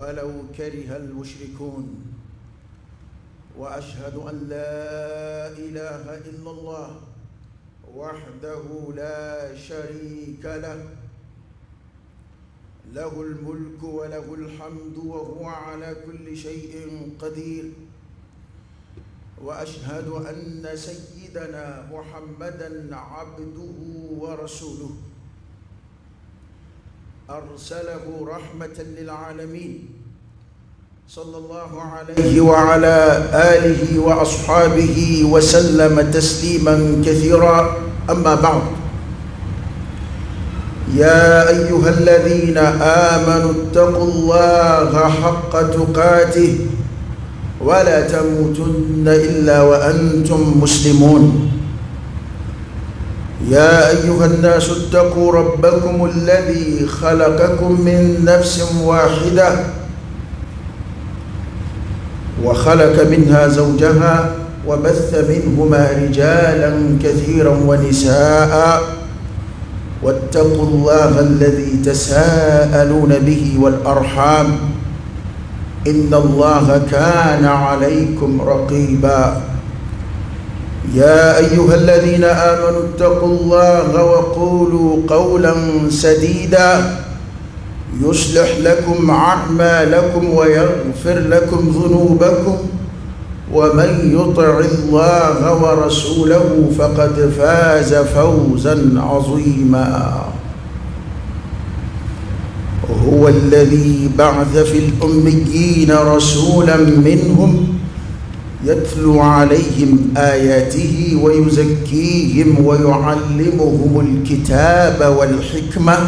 ولو كره المشركون. وأشهد أن لا إله إلا الله وحده لا شريك له، له الملك وله الحمد وهو على كل شيء قدير. وأشهد أن سيدنا محمدا عبده ورسوله، أرسله رحمة للعالمين، صلى الله عليه وعلى آله وأصحابه وسلم تسليما كثيرا. أما بعد، يا أيها الذين آمنوا اتقوا الله حق تقاته ولا تموتن إلا وأنتم مسلمون. يا أيها الناس اتقوا ربكم الذي خلقكم من نفس واحدة وخلق منها زوجها وبث منهما رجالا كثيرا ونساء، واتقوا الله الذي تساءلون به والأرحام إن الله كان عليكم رقيبا. يا أيها الذين آمنوا اتقوا الله وقولوا قولا سديدا يصلح لكم أعمالكم ويغفر لكم ذنوبكم، ومن يطع الله ورسوله فقد فاز فوزا عظيما. هو الذي بعث في الأميين رسولا منهم يتلو عليهم آياته ويزكيهم ويعلمهم الكتاب والحكمة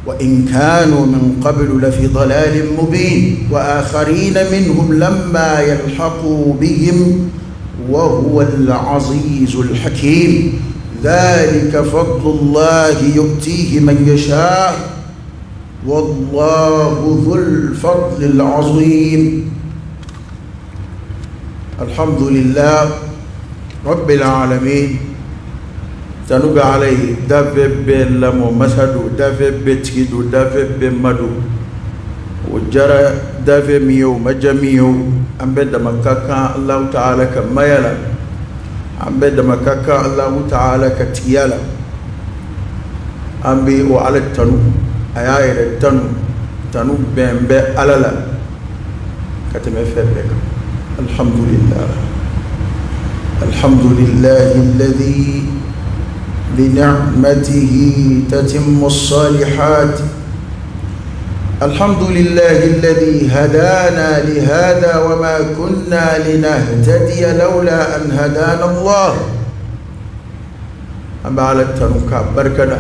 وإن كانوا من قبل لفي ضلال مبين، وآخرين منهم لما يلحقوا بهم وهو العزيز الحكيم. ذلك فضل الله يؤتيه من يشاء والله ذو الفضل العظيم. الحمد لله رب العالمين. Tanu bɛ Ala ye, dafɛn bɛɛ lamɔ masa don, dafɛn bɛɛ tigi don, dafɛn bɛɛ ma don. O diyara dafɛn min ye, o ma diya min ye o, an bɛɛ dama ka kan Alahu taala ka maya la, an bɛɛ dama ka kan Alahu taala ka tigiya la. An bɛ o Ala tanu, a y'a yɛrɛ tanu, tanu bɛn bɛ Ala la ka tɛmɛ fɛn bɛɛ kan. Alhamdulillah, alhamdulillahi alladhi بنعمته تتم الصالحات، الحمد لله الذي هدانا لهذا وما كنا لنهتدي لولا أن هدانا الله. An bɛ Ala tanu k'a barikada,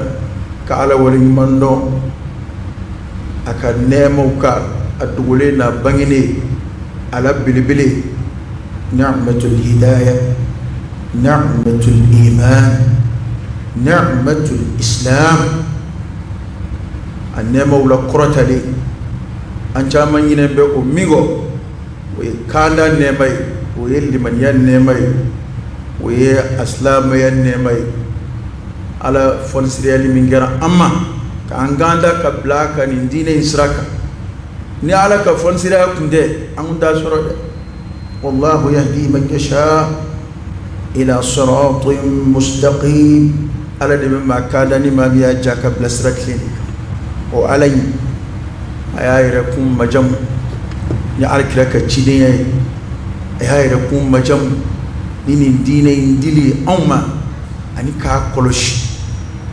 ka Ala waleɲuman dɔn a ka nɛɛmaw kan, a dogolen n'a bangenen, a la belebele, ni'matul hidaya, ni'matul iman, ni'matul islam, a nɛɛmaw la kɔrɔtalen, an caman ɲinɛ bɛ o min kɔ, o ye kanda nɛɛma ye, o ye limaniya nɛɛma ye, o ye asilamɛya nɛɛma ye. Ala fɔnisiriyali min kɛra an ma k'an kanda ka bila ka nin diinɛ in sira kan, ni Ala ka fɔnisiriya tun tɛ, an kun t'a sɔrɔ dɛ. Wallahu yahdi man yasha ila siratin mustaqim. Ala de bɛ maa kanda ni maa min y'a ja ka bila sira tilennen kan. O Ala in, a y'a yɛrɛ kun majamu ni Ala kira ka cidenya ye, a y'a yɛrɛ kun majamu ni nin diinɛ in dili anw ma ani k'a kɔlɔsi,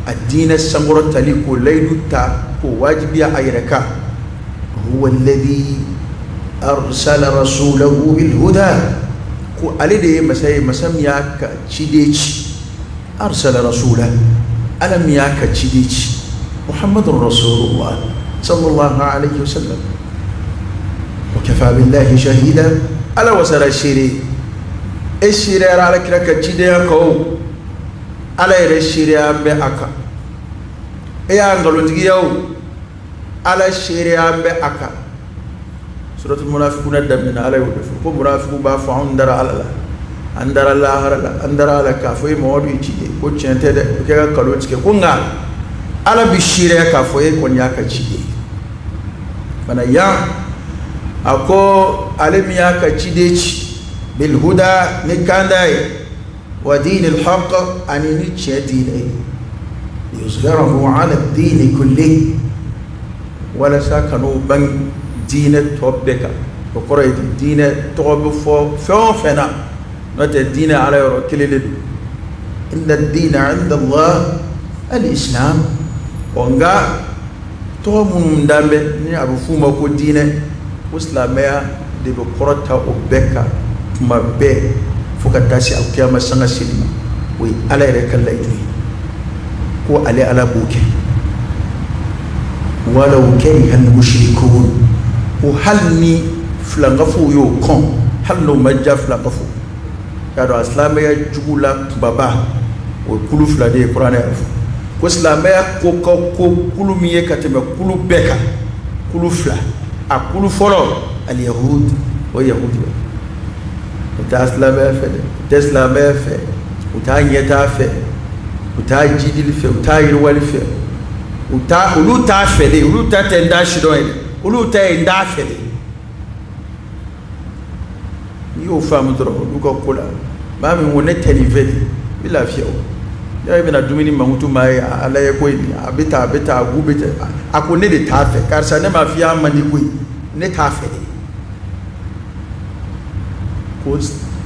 a diinɛ sankɔrɔtali k'o layidu ta k'o wajibiya a yɛrɛ kan. Huwa alladhi arsala rasulahu bil huda, ko ale de ye masa ye, masa min y'a ka ciden ci. Arsala rasulahu, Ala min y'a ka ciden ci, Muhammadun rasulullah sallallahu alayhi wa sallam. Wa kafa billahi shahida, Ala wasara seere. E seereyara Ala kira ka cidenya kan o, Ala yɛrɛ seereya bɛ a kan. E y'a nkalontigiya o, Ala seereya bɛ a kan. Suratul munafiquna daminɛ, Ala y'o de fɔ ko munafiqu b'a fɔ anw dara Ala la, an dara lahara la, an dara Ala k'a fɔ e Mamadu ye ciden, ko tiɲɛ tɛ dɛ, o kɛ ka nkalon tigɛ, ko nka Ala bɛ seereya k'a fɔ e kɔni y'a ka ciden ye. Fana yan A ko ale min y'a ka ciden ci bilhuda ni kanda ye wa dinil haqq ani ni tiɲɛ diinɛ ye liyuzhirahu ala dini kulli walasa ka n'o bange diinɛ tɔ bɛɛ kan. O kɔrɔ ye diinɛ tɔgɔ bɛ fɔ fɛn o fɛn na, n'o tɛ diinɛ ala yɔrɔ kelen de don. Inna dina inda Allah al-islam. Ɔ nka tɔgɔ minnu dan bɛ ni a bɛ f'u ma ko diinɛ, ko silamɛya de bɛ kɔrɔta o bɛɛ kan tuma bɛɛ fo ka taa se alikiyama sanga seli ma. O ye ala yɛrɛ ka layidu ye ko ale ala b'o kɛ. Walaw kariha al-mushrikun, ko hali ni filankafow y'o kɔn, hali n'o ma diya filankafo. Y'a dɔn a silamɛya jugu la kunbaba o ye kulu fila de ye. Kuranɛ y'a fɔ ko silamɛya ko ka ko kulu min ye ka tɛmɛ kulu bɛɛ kan, kulu fila. A kulu fɔlɔ al-yahud, o ye yahudi ye. U t'a silamɛya fɛ dɛ, u tɛ silamɛya fɛ, u t'a ɲɛtaa fɛ, u t'a jidili fɛ, u t'a yiriwali fɛ, u t'a olu t'a fɛ de. Olu ta tɛ n t'a sidɔn ye dɛ, olu ta ye n t'a fɛ de. N'i y'o faamu dɔrɔn olu ka ko la, maa min ko ne tɛ nin fɛ de, i bɛ lafiya. O y'a ye i bɛna dumuni mankutu maa ye, a lajɛ ko a bɛ taa, a bɛ taa, a gu bɛ taa, a ko ne de t'a fɛ. Karisa, ne m'a f'i ye a man di koyi, ne t'a fɛ de. Ko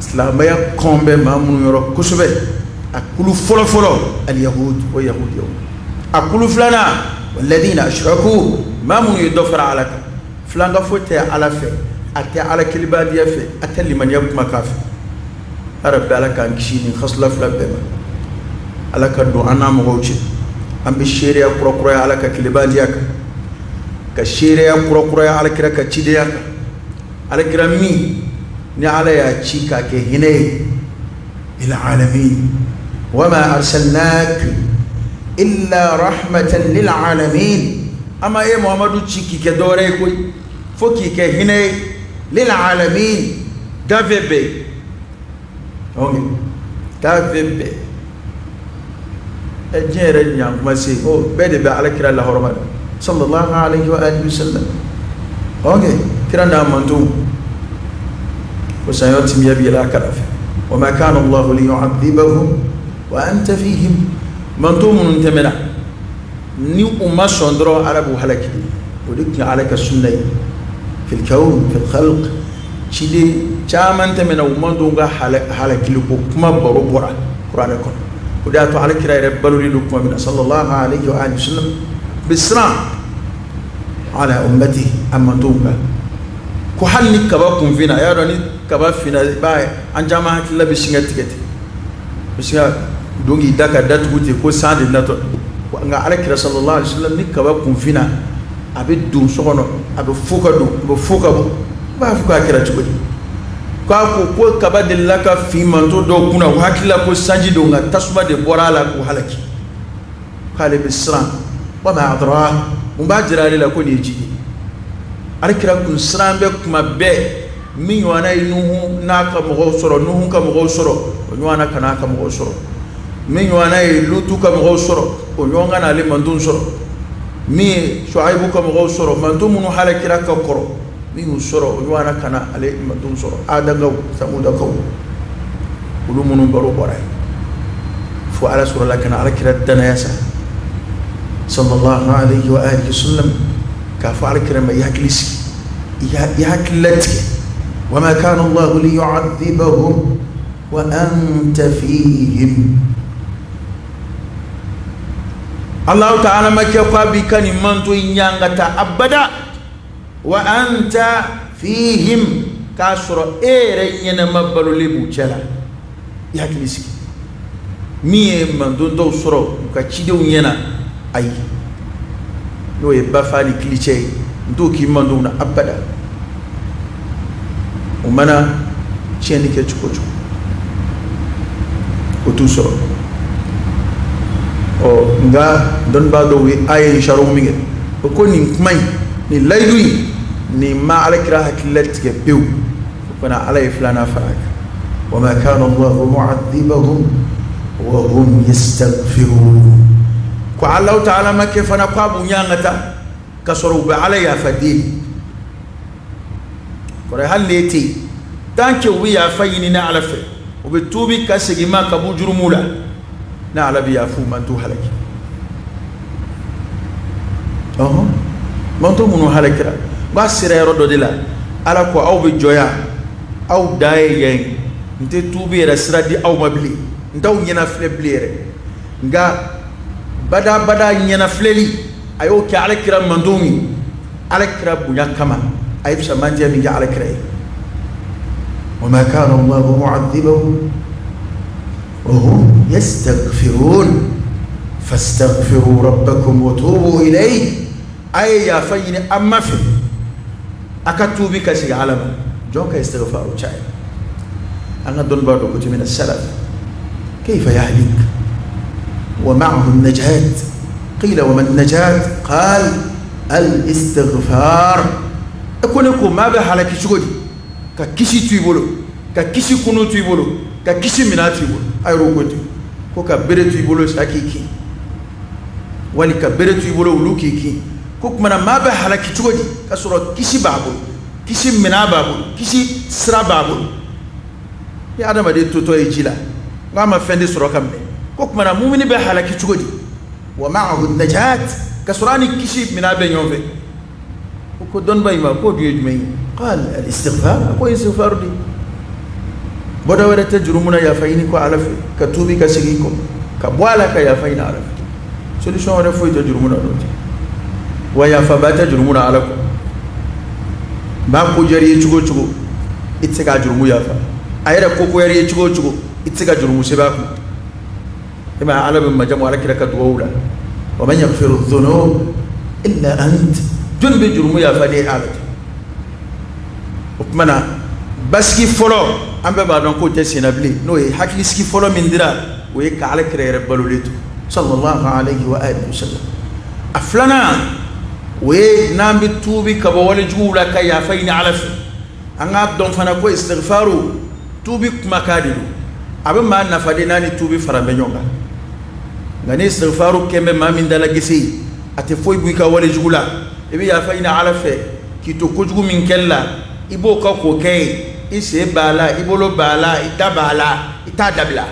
silamɛya kɔn bɛ maa minnu yɔrɔ kosɛbɛ, a kulu fɔlɔfɔlɔ al-yahud, o yahudiyaw. A kulu filanan walladina ashraku, maa minnu ye dɔ fara ala kan. Filankafo tɛ ala fɛ, a tɛ ala kelibaliya fɛ, a tɛ limaniya kumakan fɛ. Yarabi, ala k'an kisi nin hasula fila bɛɛ ma. Ala ka don an n'a mɔgɔw cɛ. An bɛ seereya kurakuraya ala ka kelibaliya kan, ka seereya kurakuraya alakira ka cidenya kan, alakira min ni ala y'a ci k'a kɛ hinɛ ye lil alamin. Wa ma arsalnak illa rahmatan lil alamin. An ma e Muhamadu ci k'i kɛ dɔwɛrɛ ye koyi, fo k'i kɛ hinɛ ye lil alamin, danfɛn bɛɛ. Donc danfɛn bɛɛ, ɛ diɲɛ yɛrɛ ɲankuma se o bɛɛ de bɛ ala kira lahɔrɔma la sallallahu alaihi wa alihi wasallam. Ok, kira n'a mantonw ko saɲɔ timiya bi yɛlɛ a kala fɛ. Wa ma kana Allahu liyu'adhibahum wa anta fihim. Manton minnu tɛmɛna, ni u ma sɔn dɔrɔn, ala b'u halaki de. O de tun ye ala ka sunna ye fil kawn fil khalq. Ciden caman tɛmɛna, u mantonw ka halakili ko kuma baro bɔra kuranɛ kɔnɔ. O de y'a to ala kira yɛrɛ balolen don tuma min na sallallahu alaihi wa alihi wasallam, bɛ siran ala ummati, a mantonw kan, ko hali ni kaba kun finna. A y'a dɔn ni kaba finna, i b'a ye an caman hakilila bɛ sin ka tigɛ ten, bɛ sin ka don k'i da ka datugu ten ko san de natɔ. Nka ala kira sallallahu alaihi wasallam, ni kaba kun finna, a bɛ don so kɔnɔ, a bɛ fo ka don, a bɛ fo ka bɔ. I b'a fɔ k'a kɛra cogo di? K'a ko ko kaba delila ka fin manton dɔw kunna, u hakili la ko sanji don, nka tasuma de bɔra a la k'u halaki. K'ale bɛ siran. Wa ma adra, mun b'a jira ale la ko nin ye ji de ye? Ala kira kun siran bɛ kuma bɛɛ. Min ɲɔgɔnna ye Nuhu n'a ka mɔgɔw sɔrɔ, Nuhu ka mɔgɔw sɔrɔ, o ɲɔgɔnna kana a ka mɔgɔw sɔrɔ. Min ɲɔgɔnna ye Lutu ka mɔgɔw sɔrɔ, o ɲɔgɔn kana ale manton sɔrɔ. Min ye Suayibu ka mɔgɔw sɔrɔ, manton minnu halakira ka kɔrɔ, min y'u sɔrɔ, o ɲɔgɔnna kana ale manton sɔrɔ. Adakaw, Samudakaw, olu minnu baro bɔra yen, fo ala sɔrɔla ka na ala kira danaya sa sallallahu alaihi wa alihi wasallam, k'a fɔ ala kira ma: i hakili sigi, i hakili latigɛ. Wa ma kana Allahu liyu'adhibahum wa anta fihim. Allahu ta'ala ma kɛ ko a b'i ka nin manton in ɲangata abada, wa anta fihim, k'a sɔrɔ e yɛrɛ ɲɛnama balolen b'u cɛ la. I hakili sigi. Min ye manton dɔw sɔrɔ u ka cidenw ɲɛna, ayi, n'o ye bafa ni kilicɛ ye, n t'o k'i mantonw na abada. O mana tiɲɛni kɛ cogo o cogo, o t'u sɔrɔ. Ɔ nka dɔnnibaa dɔw ye aya in sariw min kɛ, o ko nin kuma in, nin layidu in, nin ma alakira hakili latigɛ pewu. O fana ala ye filanan fara a kan: wa ma kana Allahu mu'adhibahum wa hum yastaghfirun. Ko Alahu ta'ala ma kɛ fana ko a b'u ɲangata ka sɔrɔ u bɛ ala yafa deli. Kɔrɔ hali n'e tɛ yen, tant que u bɛ yafa ɲini ne Ala fɛ, u bɛ tuubi ka segin n ma ka bɔ jurumu la, ne Ala bɛ yafa u ma, n t'u halaki. Ɔhɔn, mantɔn minnu halakira, b'a sera yɔrɔ dɔ de la, Ala ko aw bɛ jɔ yan, aw dan ye yan ye, n tɛ tuubi yɛrɛ sira di aw ma bilen, n t'aw ɲɛnafilɛ bilen yɛrɛ. Nka badabada ɲɛnafilɛli, a y'o kɛ Ala kira mantɔnw ye, Ala kira bonya kama, a ye fisamantiya min kɛ Ala kira ye. Wa ma kana Allahu mu'adhibahum wa hum yastaghfirun fastaghfiru rabbakum wa tubu ilayhi. A ye yafa ɲini an ma fɛ, a ka tuubi ka segin Ala ma. Jɔn ka istighfaru caya. An ka dɔnnibaa dɔ ko ten, mina salaf, kayfa yahlik wa ma'ahu an-najat, qila wa man najat, qal al-istighfar. E ko ne ko maa bɛ halaki cogo di ka kisi to i bolo, ka kisi kunu to i bolo, ka kisi minɛn to i bolo? A yɛrɛ ko ten ko ka bere to i bolo, sa k'i kin, wali ka bere to i bolo, wulu k'i kin. Ko tuma na maa bɛ halaki cogo di ka sɔrɔ kisi b'a bolo, kisi minɛn b'a bolo, kisi sira b'a bolo? Ni adamaden totɔ ye ji la, n'a ma fɛn de sɔrɔ ka minɛ, ko tuma na mumini bɛ halaki cogo di? Wa ma'ahu najat, ka sɔrɔ a ni kisi minɛn bɛ ɲɔgɔn fɛ. Ko dɔnniba in ma k'o dun ye jumɛn ye? Qal al-istighfar. A ko istighfar de, bɔda wɛrɛ tɛ jurumu na yafa ɲini kɔ Ala fɛ, ka tuubi ka segin kɔ ka bɔ a la, ka yafa ɲini Ala fɛ. Solution wɛrɛ foyi tɛ jurumu na n'o tɛ. Wa yafaba tɛ jurumu na Ala kɔ. Maa ko diyara i ye cogo o cogo, i tɛ se k'a jurumu yafa a yɛrɛ. Ko goyara i ye cogo o cogo, i tɛ se ka jurumu sɛbɛn a kun. E ma Ala bɛ majamu Ala kira ka dugawu la, wa man yaghfiru dhunub illa ant, jɔnni bɛ jurumu yafa ni Ala tɛ? O tuma na basigi fɔlɔ, an bɛɛ b'a dɔn k'o tɛ senna bilen, n'o ye hakilisigi fɔlɔ min dira, o ye ka Ala kira yɛrɛ balolen to, sallallahu alayhi wa alihi wa sallam. A filanan, o ye n'an bɛ tuubi ka bɔ walejuguw la, ka yafa ɲini Ala fɛ. An k'a dɔn fana ko istighfaru, tuubi kumakan de don, a bɛ maa nafa de n'a ni tuubi fara bɛ ɲɔgɔn kan. Nka ni istighfaru kɛn bɛ maa min dala gese ye, a tɛ foyi bɔ i ka walejugu la. I bɛ yafa ɲini Ala fɛ k'i to kojugu min kɛli la, i b'o ka k'o kɛ yen, i sen b'a la, i bolo b'a la, i da b'a la, i t'a dabila.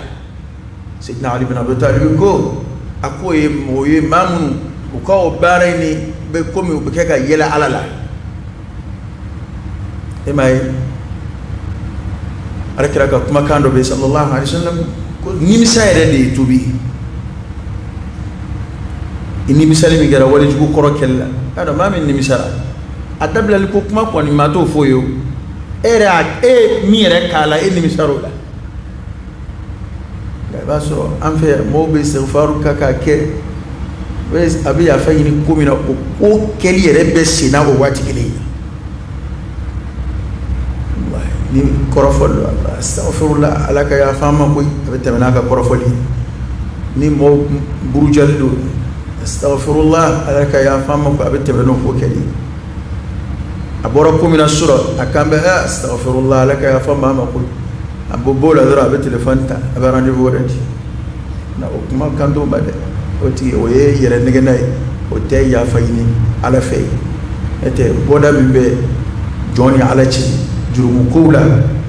Seydina Ali bin Abi Talib ko a k'o ye mɔgɔ ye, maa minnu u ka o baara in ni bɛ komi u bɛ kɛ ka yɛlɛ Ala la. E m'a ye, Ala kira ka kumakan dɔ bɛ yen, sallallahu alaihi wasallam, ko nimisa yɛrɛ de ye tuubi ye. I nimisali min kɛra walejugu kɔrɔ kɛli la, y'a dɔn maa min nimisara, a dabilali ko kuma kɔni maa t'o fɔ ye. O e yɛrɛ y'a e min yɛrɛ k'a la, e nimisara o la. Nka i b'a sɔrɔ an fɛ yan, mɔgɔw bɛ istighfaru ka k'a kɛ, a bɛ yafa ɲini ko min na, o ko kɛli yɛrɛ bɛ senna o waati kelen. Ni kɔrɔfɔ don, astaghfirullah, Ala ka yafa an ma koyi, a bɛ tɛmɛ n'a ka kɔrɔfɔli ye. Ni mɔgɔw burujali don, astaghfirullah, Ala ka yafa an ma koyi, a bɛ tɛmɛ n'o ko kɛli ye. A bɔra ko min na surɔ, a kan bɛ astaghfirullah, Ala ka yafa maa ma koyi, a bɛ b'o la dɔrɔn, a bɛ téléphone ta, a bɛ rendez-vous wɛrɛ di. Na o kuma kan t'o ma dɛ. O tigi, o ye yɛrɛ nɛgɛnna ye, o tɛ yafa ɲini Ala fɛ ye. N'o tɛ, bɔda min bɛ jɔn ni Ala cɛ jurumu kow la,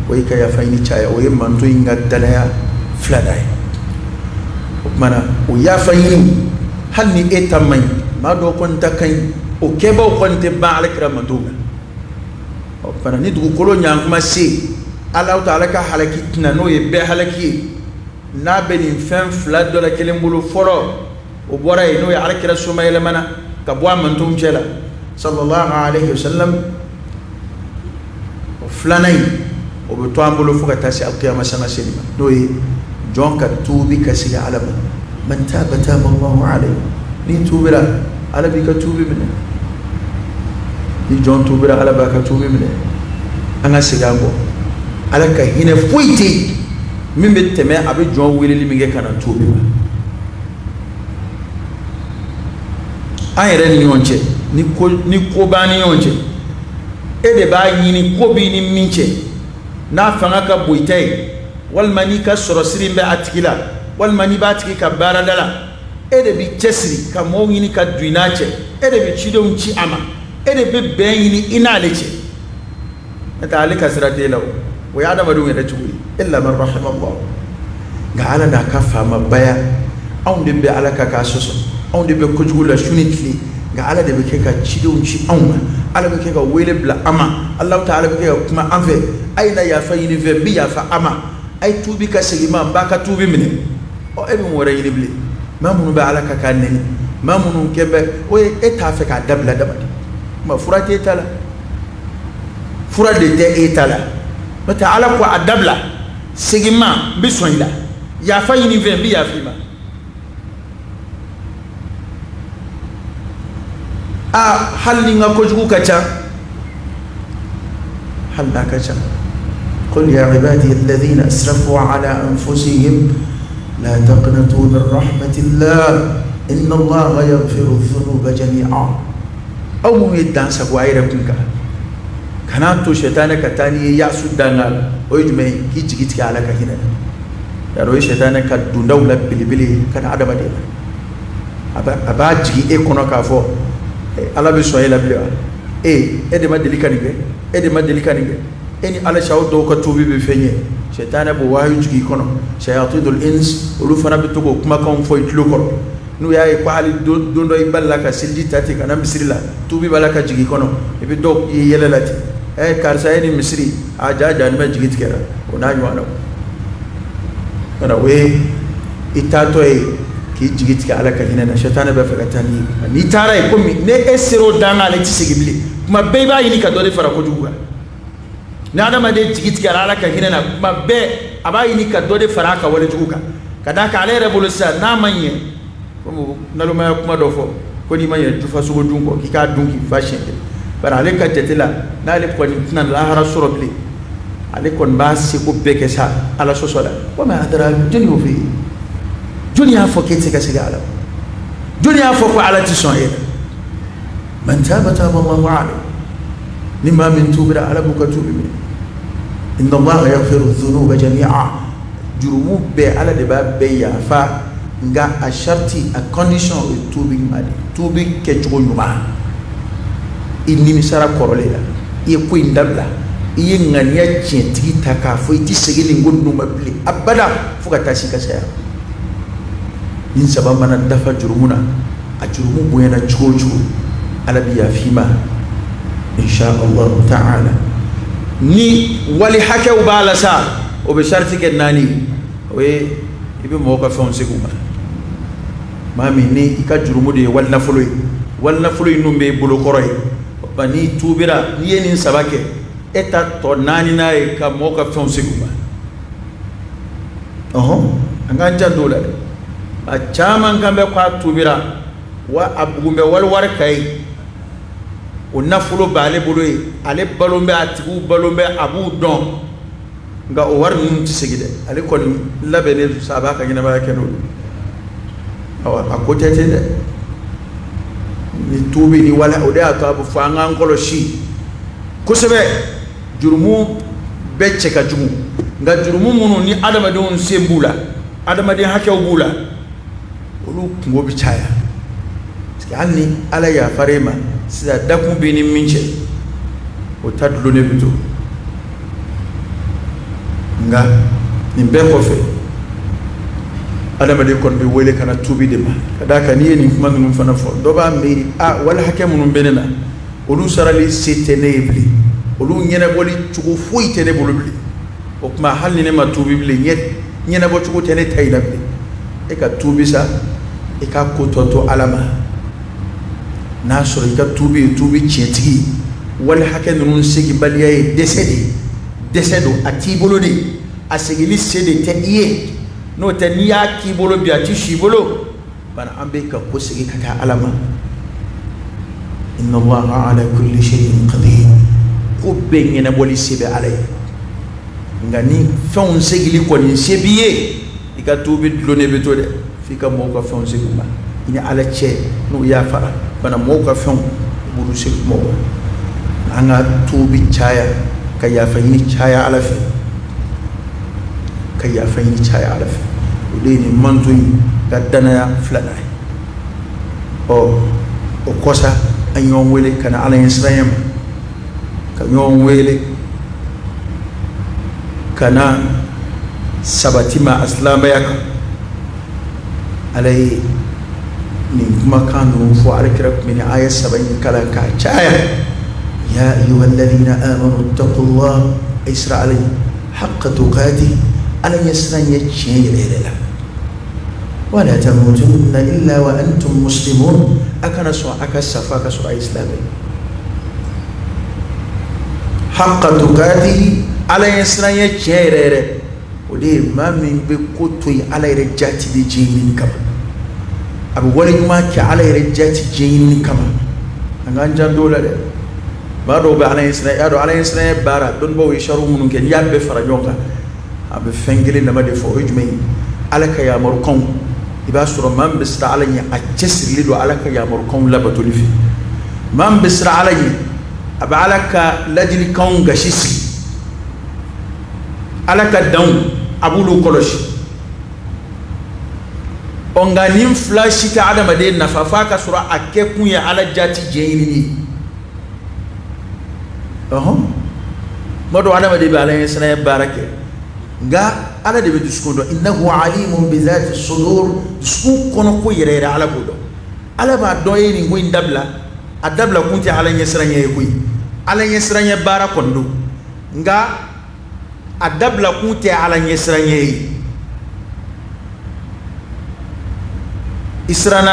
o ye ka yafa ɲini caya. O ye manto in ka danaya filanan ye. O tuma na, o yafa ɲini, hali ni e ta man ɲi, maa dɔw kɔni ta ka ɲi, o kɛbaw kɔni tɛ ban Ala kira mantow la. O tuma na, ni dugukolo ɲankuma se, Ala ta Ala ka halaki tɛna, n'o ye bɛɛ halaki ye, n'a bɛ nin fɛn fila dɔ la kelen bolo fɔlɔ, o bɔra yen, n'o ye Ala kira somayɛlɛmana ka bɔ a mantonw cɛ la, sallallahu alaihi wasallam, o filanan in, o bɛ to an bolo fo ka taa se alkiyama sanga seli ma, n'o ye jɔn ka tuubi ka segin Ala ma. Man taba taba Allahu alayhi. N'i tuubira, Ala b'i ka tuubi minɛ. Ni jɔn tuubira, Ala b'a ka tuubi minɛ. An ka segin an kɔ. Ala ka hinɛ foyi tɛ yen min bɛ tɛmɛ a bɛ jɔn weleli min kɛ ka na tuubi ma. An yɛrɛ ni ɲɔgɔn cɛ, ni ko b'an ni ɲɔgɔn cɛ, e de b'a ɲini ko b'i ni min cɛ, n'a fanga ka bon i ta ye, walima n'i ka sɔrɔ siri bɛ a tigi la, walima n'i b'a tigi ka baarada la, e de b'i cɛsiri ka mɔgɔw ɲini ka don i n'a cɛ, e de bɛ cidenw ci a ma, e de bɛ bɛn ɲini i n'ale cɛ. N'o tɛ ale ka sira t'e la, o o ye adamadenw yɛrɛ cogo ye, illa man rahima Allah. Nka Ala n'a ka faamabaya, anw de bɛ Ala ka k'a sɔsɔ, anw de bɛ kojugu la su ni tile, nka Ala de bɛ kɛ ka cidenw ci anw ma, Ala bɛ kɛ ka wele bila an ma, Alahu taala bɛ kɛ ka kuma an fɛ. A ye na yafa ɲini n fɛ, n bɛ yafa a ma. A ye tuubi ka segin n ma, n b'a ka tuubi minɛ. Ɔ, e bɛ mun wɛrɛ ɲini bilen? Maa minnu bɛ Ala ka k'a nɛni, maa minnu kɛ bɛ o ye, e t'a fɛ k'a dabila dama de ma, fura t'e ta la, fura de tɛ e ta la. N'o tɛ Ala ko a dabila, segin n ma, n bɛ sɔn i la, yafa ɲini n fɛ, n bɛ yafa i ma. Aa, hali ni n ka kojugu ka ca, hali n'a ka ca, qul ya ibadi alladhina asrafu ala anfusihim la taqnatu min rahmatillah inna allaha yaghfiru dhunuba jami'a. Aw minnu ye dan sago a yɛrɛ kun kan, kan'a to sɛtanɛ ka taa n'i ye yasu danga la. O ye jumɛn ye? K'i jigi tigɛ Ala ka hinɛ na. Yarɔ, o ye sɛtanɛ ka dondaw la belebele ye ka na adamaden na. A b'a jigin e kɔnɔ k'a fɔ Ala bɛ sɔn e la bilen wa? E e de ma deli ka nin kɛ, e de ma deli ka nin kɛ, e ni Ala cɛ, aw dɔw ka tuubi bɛ fɛn ye. Sɛtanɛ b'o wahayu jigin i kɔnɔ. Shayatinul ins, olu fana bɛ to k'o kumakanw fɔ i tulo kɔrɔ. N'u y'a ye ko hali don dɔ i balila ka seliji ta ten ka na misiri la, tuubi b'a la ka jigin i kɔnɔ, i bɛ dɔw ye yɛlɛ la ten: ɛ, karisa ye nin misiri, a ja ja, ni jigi tigɛra. O n'a ɲɔgɔn na, o ye i taatɔ ye k'i jigi tigɛ Ala ka hinɛ na. Sɛtanɛ bɛ fɛ ka taa n'i ye. N'i taara yen, komi ne e sera o dan kan, ale tɛ segin bilen. Tuma bɛɛ i b'a ɲini ka dɔ de fara kojugu kan. Ni adamaden jigi tigɛra Ala ka hinɛ na, tuma bɛɛ a b'a ɲini ka dɔ de fara a ka walejugu kan, ka d'a kan ale yɛrɛ bolo sisan, n'a ma ɲɛ, komi nalomaya kuma dɔ fɔ ko n'i ma ɲɛ jufa sogo dun kɔ, k'i k'a dun k'i fa siɲɛ kelen. Bari ale ka jate la, n'ale kɔni tɛna lahara sɔrɔ bilen, ale kɔni b'a seko bɛɛ kɛ sa Ala sɔsɔ la. Komi a taara, jɔnni y'o f'i ye? Jɔnni y'a fɔ k'e tɛ se ka segin Ala ma? Jɔnni y'a fɔ ko Ala tɛ sɔn e la? Man taba taba Allahu alayhi. Ni maa min tuubira, Ala b'u ka tuubi minɛ. Inna Allaha yaghfiru dhunuba jami'a. Jurumu bɛɛ, Ala de b'a bɛɛ yafa, nka a sariti, a condition, o ye tuubi ɲuman de ye, tuubi kɛcogo ɲuman. I nimisara kɔrɔlen la, i ye ko in dabila, i ye ŋaniya tiɲɛtigi ta k'a fɔ i tɛ segin nin ko ninnu ma bilen abada fo ka taa se i ka saya. Nin saba mana dafa jurumu na, a jurumu bonyana cogo o cogo, Ala bɛ yafa i ma insha Allahu ta'ala. Ni wali hakɛw b'a la sa, o bɛ sariti kɛ naani. O ye i bɛ mɔgɔw ka fɛnw segin u ma. Maa min ni i ka jurumu de ye wali nafolo ye, wali nafolo in dun b'e bolo kɔrɔ ye, o n'i tuubira, n'i ye nin saba kɛ, e ta tɔ naaninan ye ka mɔgɔw ka fɛnw segin u ma. Ɔhɔn, an k'an janto o la dɛ. A caman kan bɛ ko a tuubira wa a bugun bɛ wali wari ka ye, o nafolo b'ale bolo ye, ale balo bɛ, a tigiw balo bɛ, a b'u dɔn, nka o wari ninnu tɛ segin dɛ. Ale kɔni labɛnnen don sa, a b'a ka ɲɛnamaya kɛ n'o ye. Awa, a ko tɛ ten dɛ. Ni tuubi ni wala, o de y'a to a bɛ fɔ an k'an kɔlɔsi kosɛbɛ. Jurumu bɛɛ cɛ ka jugu, nka jurumu minnu ni adamadenw sen b'u la, adamaden hakɛw b'u la, olu kunko bɛ caya, parce que hali ni Ala yafara e ma sisan, dakun b'i ni min cɛ, o ta dulonnen bɛ to. Nka nin bɛɛ kɔfɛ, adamaden kɔni bɛ wele ka na tuubi de ma. Ka d'a kan n'i ye nin kuma ninnu fana fɔ, dɔ b'a miiri: a wali hakɛ minnu bɛ ne na, olu sarali se tɛ ne ye bilen, olu ɲɛnabɔli cogo foyi tɛ ne bolo bilen. O tuma hali ni ne ma tuubi bilen, ɲɛnabɔ cogo tɛ ne ta i la bilen. E ka tuubi sa, i ka ko tɔ to Ala ma. N'a sɔrɔ i ka tuubi ye tuubi tiɲɛtigi, wali hakɛ ninnu seginbaliya ye dɛsɛ de ye, dɛsɛ don, a t'i bolo de, a seginni se de tɛ i ye. N'o tɛ, n'i y'a k'i bolo bi, a tɛ si i bolo. Bari an bɛ ka ko segin ka taa Ala ma. Inna Allaha ala kulli shay'in qadir. Ko bɛɛ ɲɛnabɔli se bɛ Ala ye. Nka ni fɛnw seginli kɔni se b'i ye, i ka tuubi dulonnen bɛ to dɛ, f'i ka mɔgɔw ka fɛnw segin u ma. I ni Ala cɛ, n'u yafara fana, mɔgɔw ka fɛnw, i b'olu segin mɔgɔw ma. An ka tuubi caya, ka yafa ɲini caya Ala fɛ, ka yafa ɲini caya Ala fɛ. O de ye nin manto in ka danaya filanan ye. Ɔ, o kɔsa, an ɲɔgɔn wele ka na Ala ɲɛsiranya ma, ka ɲɔgɔn wele Ka na sabati ma a silamɛya kan. Ala ye nin kumakan ninnu fɔ, ala kira tun bɛ nin aya saba in kalan k'a caya: ya ayyuha alladhina amanu ittaqullah, a ye siran Ala ɲɛ, haqqa tuqati, Ala ɲɛ siran ɲɛ tiɲɛ yɛrɛ yɛrɛ la, wala tamutunna illa wa antum muslimun, a kana sɔn a ka sa f'a ka sɔrɔ a ye silamɛ. Haqqa tuqatihi, Ala ɲɛ siran ɲɛ tiɲɛ yɛrɛ yɛrɛ, o de ye maa min bɛ ko to yen Ala yɛrɛ jati de diɲɛ ɲini kama, a bɛ wale ɲuman kɛ Ala yɛrɛ jati diɲɛ ɲini kama. An k'an janto o la dɛ. Maa dɔw bɛ Ala ɲɛ siran, y'a dɔn Ala ɲɛ siran baara, dɔnnibaaw ye sariw minnu kɛ, n'i y'a bɛɛ fara ɲɔgɔn kan, a bɛ fɛn kelen dama de fɔ. O ye jumɛn ye? Ala ka yamarukanw. I b'a sɔrɔ maa min bɛ siran Ala ɲɛ, a cɛsirilen don Ala ka yamarukanw labatoli fɛ. Maa min bɛ siran Ala ɲɛ, a bɛ Ala ka ladilikanw gasi sigi, Ala ka danw, a b'olu kɔlɔsi. Ɔ, nka nin fila si tɛ adamaden nafa f'a ka sɔrɔ a kɛkun ye Ala jati diɲɛ ɲinini ye. Ɔhɔn, tuma dɔw adamaden bɛ Ala ɲɛsiranya baara kɛ, nka Ala de bɛ dusukun dɔn. Innahu alimun bi zati sudur, dusukun kɔnɔ ko yɛrɛ yɛrɛ, Ala b'o dɔn. Ala b'a dɔn e ye nin ko in dabila, a dabila kun tɛ Ala ɲɛsiranya ye koyi. Ala ɲɛsiranya baara kɔni don, nka a dabila kun tɛ Ala ɲɛsiranya ye. I siranna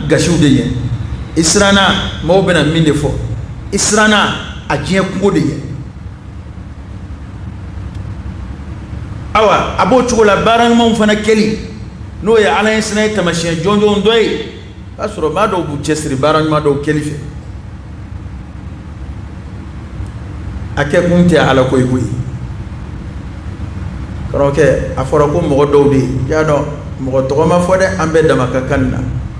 gasiw de ɲɛ, i siranna maaw bɛna min de fɔ, i siranna a diɲɛ kunko de ɲɛ. Awa, a b'o cogo la baara ɲumanw fana kɛli, n'o ye Ala ɲɛsiranya taamasiyɛn jɔnjɔn dɔ ye. O y'a sɔrɔ maa dɔw b'u cɛsiri baara ɲuman dɔw kɛli fɛ, a kɛkun tɛ Ala ko ye koyi. Karamɔgɔkɛ, a fɔra ko mɔgɔ dɔw de ye, y'a dɔn mɔgɔ tɔgɔ ma fɔ dɛ, an bɛɛ dama ka kan na,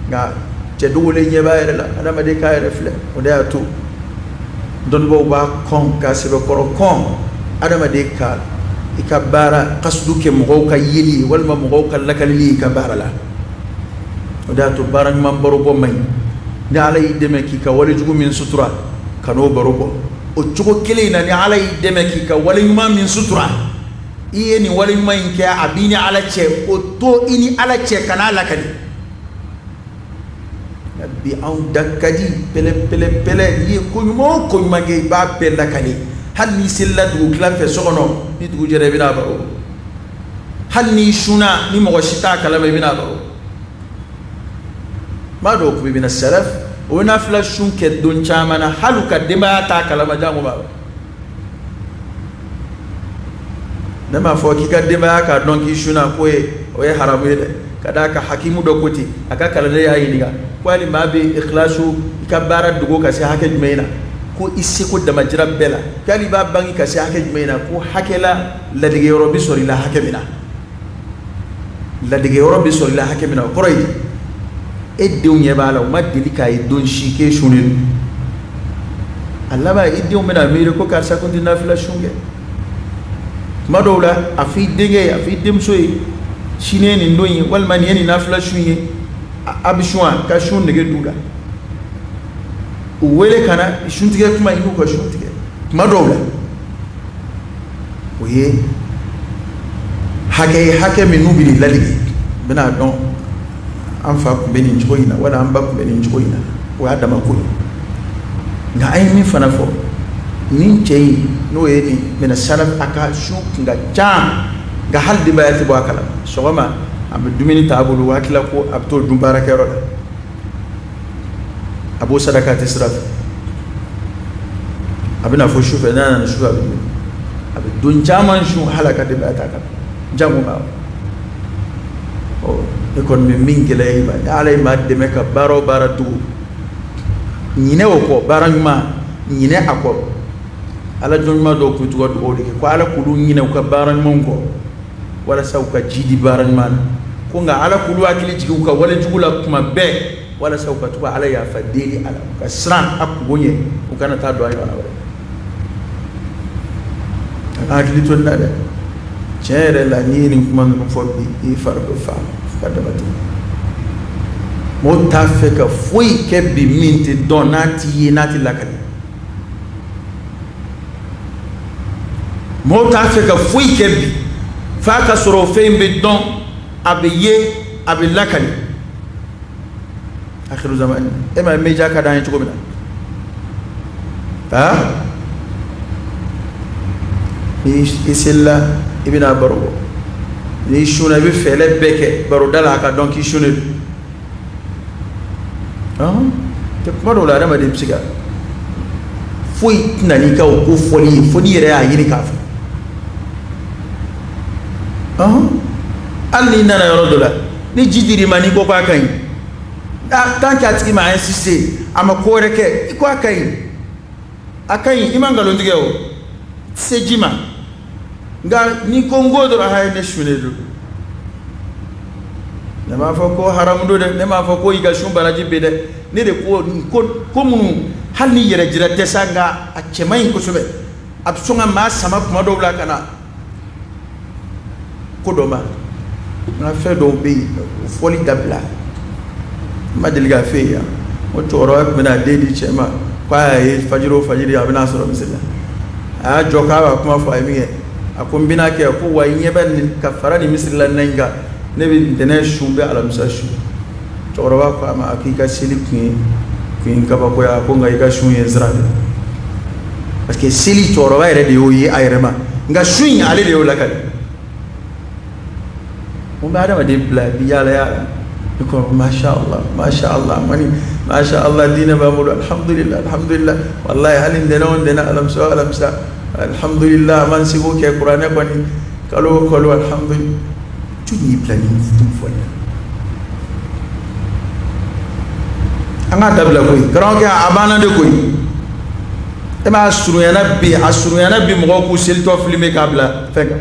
nka cɛ dogolen ɲɛ b'a yɛrɛ la, adamaden k'a yɛrɛ filɛ. O de y'a to dɔnnibaaw b'a kɔn k'a sɛbɛkɔrɔ kɔn adamaden ka i ka baara kasudu kɛ mɔgɔw ka yeli ye walima mɔgɔw ka lakalili ye i ka baara la. O de y'a to baara ɲuman baro bɔ man ɲi. Ni Ala y'i dɛmɛ k'i ka walejugu min sutura, kan'o baro bɔ. O cogo kelen in na, ni Ala y'i dɛmɛ k'i ka wale ɲuman min sutura, i ye nin wale ɲuman in kɛ, a b'i ni Ala cɛ, o to i ni Ala cɛ, kan'a lakali. Bi anw da ka di pɛlɛ pɛlɛ pɛlɛ. N'i ye ko ɲuman o ko ɲuman kɛ, i b'a bɛɛ lakali. Hali n'i selila dugutila fɛ so kɔnɔ, ni dugu jɛra, i bɛna baro. Hali n'i sunna ni mɔgɔ si t'a kalama, i bɛna baro. Maa dɔw tun bɛ mina salaf, o bɛ nafila sun kɛ don caman na, hali u ka denbaya t'a kalama, jango maa wɛrɛ. Ne m'a fɔ k'i ka denbaya k'a dɔn k'i sunna k'o ye o ye haramu ye dɛ. Ka d'a kan hakimu dɔ ko ten, a ka kalanden y'a ɲininka ko hali maa bɛ ikhlasu, i ka baara dogo ka se hakɛ jumɛn na? Ko i seko damajira bɛɛ la. K'ale b'a bange ka se hakɛ jumɛn na? Ko hakɛ la, ladege yɔrɔ bɛ sɔrɔ i la hakɛ min na, ladege yɔrɔ bɛ sɔrɔ i la hakɛ min na. O kɔrɔ ye e denw ɲɛ b'a la, u ma deli k'a ye don si k'e sunnen don. A laban, i denw bɛna miiri ko karisa kun tɛ nafila sun kɛ. Tuma dɔw la, a fɔ i denkɛ ye, a fɔ i denmuso ye, sini ye nin don ye, walima nin ye nin nafila sun ye, a bɛ sun wa? Ka sun nege d'u la, u wele ka na suntigɛ kuma, i n'u ka sun tigɛ. Tuma dɔw la, o ye hakɛ ye, hakɛ min n'u bɛ nin ladege, u bɛna dɔn an fa tun bɛ nin cogo in na, wala an ba tun bɛ nin cogo in na. O y'a dama ko ye. Nka an ye min fana fɔ, nin cɛ in, n'o ye nin mina salaf, a ka sun kun ka ca, nka hali denbaya tɛ bɔ a kalama. Sɔgɔma, a bɛ dumuni t'a bolo, o hakili la ko a bɛ t'o dun baarakɛyɔrɔ la, a b'o saraka tɛ sira fɛ, a bɛna fɔ su fɛ, n'a nana su fɛ, a bɛ dumuni, a bɛ don caman sun, hali a ka denbaya t'a kalama, jango maa. Ɔ, ne kɔni bɛ min gɛlɛya i ma, ni Ala ye maa dɛmɛ ka baara o baara dogo, ɲinɛ o kɔ, baara ɲuman, ɲinɛ a kɔ. Ala jɔn ɲuman dɔw tun bɛ to ka dugawu de kɛ ko Ala k'olu ɲinɛ u ka baara ɲumanw kɔ, walasa u ka ji di baara ɲuman na. Ko nka Ala k'olu hakili jigin u ka wale jugu la tuma bɛɛ, walasa u ka to ka Ala yafa deli a la, u ka siran a kunko ɲɛ, u kana taa don a ɲɔgɔnna wɛrɛ. A ka hakili to nin na dɛ. Tiɲɛ yɛrɛ la, n'i ye nin kuma ninnu fɔ bi, i fari bɛ fa fo ka dama tɛmɛ. Mɔgɔw t'a fɛ ka foyi kɛ bi min tɛ dɔn, n'a t'i ye, n'a tɛ lakali. Mɔgɔw t'a fɛ ka foyi kɛ bi f'a ka sɔrɔ o fɛn in bɛ dɔn, a bɛ ye, a bɛ lakali. Akhiru zamani, e ma ye media ka d'an ye cogo min na? Aa, ni i selila, i bɛna baro bɔ. N'i sunna, i bɛ fɛɛrɛ bɛɛ kɛ baroda la a ka dɔn k'i sunnen don. Tɛ kuma dɔw la, adamaden bɛ se ka foyi tɛna n'i ka o ko fɔli ye fo n'i yɛrɛ y'a ɲini k'a fɔ. Hali n'i nana yɔrɔ dɔ la, ni ji dir'i ma, n'i ko k'a ka ɲi, tant que a tigi ma insister, a ma ko wɛrɛ kɛ, i ko a ka ɲi, a ka ɲi, i ma nkalon tigɛ, o se ji ma. Nka n'i ko n ko dɔrɔn, hayi, ne sunnen don, ne m'a fɔ ko haramu don dɛ, ne m'a fɔ ko i ka sun baraji bɛ dɛ. Ne de ko ko minnu, hali ni yɛrɛ jira tɛ sa, nka a cɛ man ɲi kosɛbɛ, a bɛ sɔn ka maa sama kuma dɔw la ka na ko dɔ ma. Nka fɛn dɔw bɛ yen, o fɔli dabila. N ma deli k'a f'e ye yan, o cɛkɔrɔba tun bɛna a den di cɛ ma, k'a y'a ye fajiri o fajiri a bɛna sɔrɔ misiri la. A y'a jɔ k'a b'a kuma fɔ a ye min kɛ, a ko n bɛna kɛ ko wa i ɲɛ bɛ nin ka fara nin misiri la na in kan, ne bɛ ntɛnɛn sun, bɛ alamisa sun. Cɛkɔrɔba ko a ma, a k'i ka seli kun ye kabako ye. A ko nka i ka sun ye n siran dɛ, parce que seli, cɛkɔrɔba yɛrɛ de y'o ye a yɛrɛ ma, nka sun in, ale de y'o lakali. Mun bɛ adamaden bila bi yaala yaala? I ko masha Allah, masha Allah, mani masha Allah, diinɛ b'an bolo, alhamdulillah, alhamdulillah, wallahi, hali ntɛnɛn o ntɛnɛn, alamisa o alamisa, alhamdulillah, an b'an seko kɛ kuranɛ kɔni kalo o kalo, alhamdulillah. Jɔn y'i bila nin fɔli la? An k'a dabila koyi, karamɔgɔkɛ, a banna de koyi. E m'a surunyana bi, a surunyana bi, mɔgɔw k'u selitɔ filmer k'a bila fɛn kan.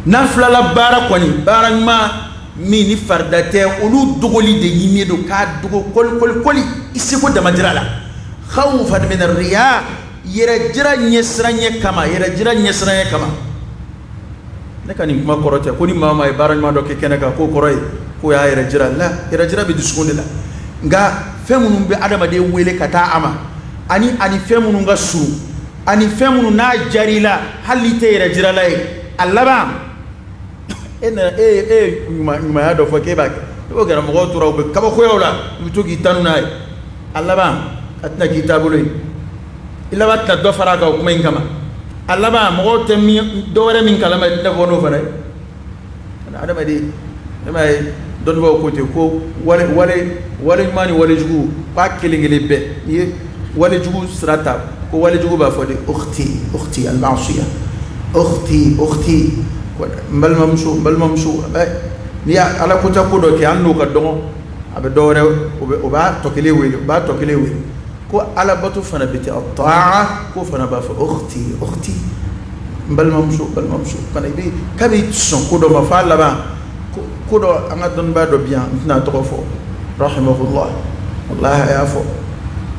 Nafilala baara kɔni, baara ɲuman min ni farida tɛ, olu dogoli de ɲininen don, k'a dogo koli koli koli, i seko damajira la, khawfan min riya, yɛrɛ jira ɲɛsiranɲɛ kama, yɛrɛ jira ɲɛsiranɲɛ kama. Ne ka nin kuma kɔrɔ tɛ ko ni maa maa ye baara ɲuman dɔ kɛ kɛnɛ kan, k'o kɔrɔ ye k'o y'a yɛrɛ jira la. Yɛrɛ jira bɛ dusukun de la. Nka fɛn minnu bɛ adamaden wele ka taa a ma, ani fɛn minnu ka surun, ani fɛn minnu n'a jar'i la, hali n'i tɛ yɛrɛ jirala ye, a laban e nana e ye ɲumanya dɔ fɔ k'e b'a kɛ, n'o kɛra, mɔgɔw tora u bɛ kabakoya o la, u bɛ to k'i tanu n'a ye. A laban a tɛna k'i taabolo ye, i laban tɛna dɔ fara a kan o kuma in kama. A laban, mɔgɔw tɛ min dɔ wɛrɛ min kalama, i tɛna bɔ n'o fana ye. Adamaden, e m'a ye, dɔnnibaaw ko ten ko wale wale wale ɲuman ni wale jugu, k'a kelen kelen bɛɛ, n'i ye wale jugu sira ta, ko wale jugu b'a fɔ de ukhti, ukhti al-ma'siya, ukhti, ukhti, n balimamuso, n balimamuso. N'i ye ala kota ko dɔ kɛ, hali n'o ka dɔgɔ, a bɛ dɔ wɛrɛ, o b'a tɔ kelen wele, o b'a tɔ kelen wele ko alabato fana bɛ ten, taa ko fana b'a fɔ ukhti, ukhti, n balimamuso, balimamuso fana. I bɛ kabi sɔn ko dɔ ma f'a laban ko dɔ. An ka dɔnnibaa dɔ bi yan, n tɛna a tɔgɔ fɔ, rahimahullah, wallahi, a y'a fɔ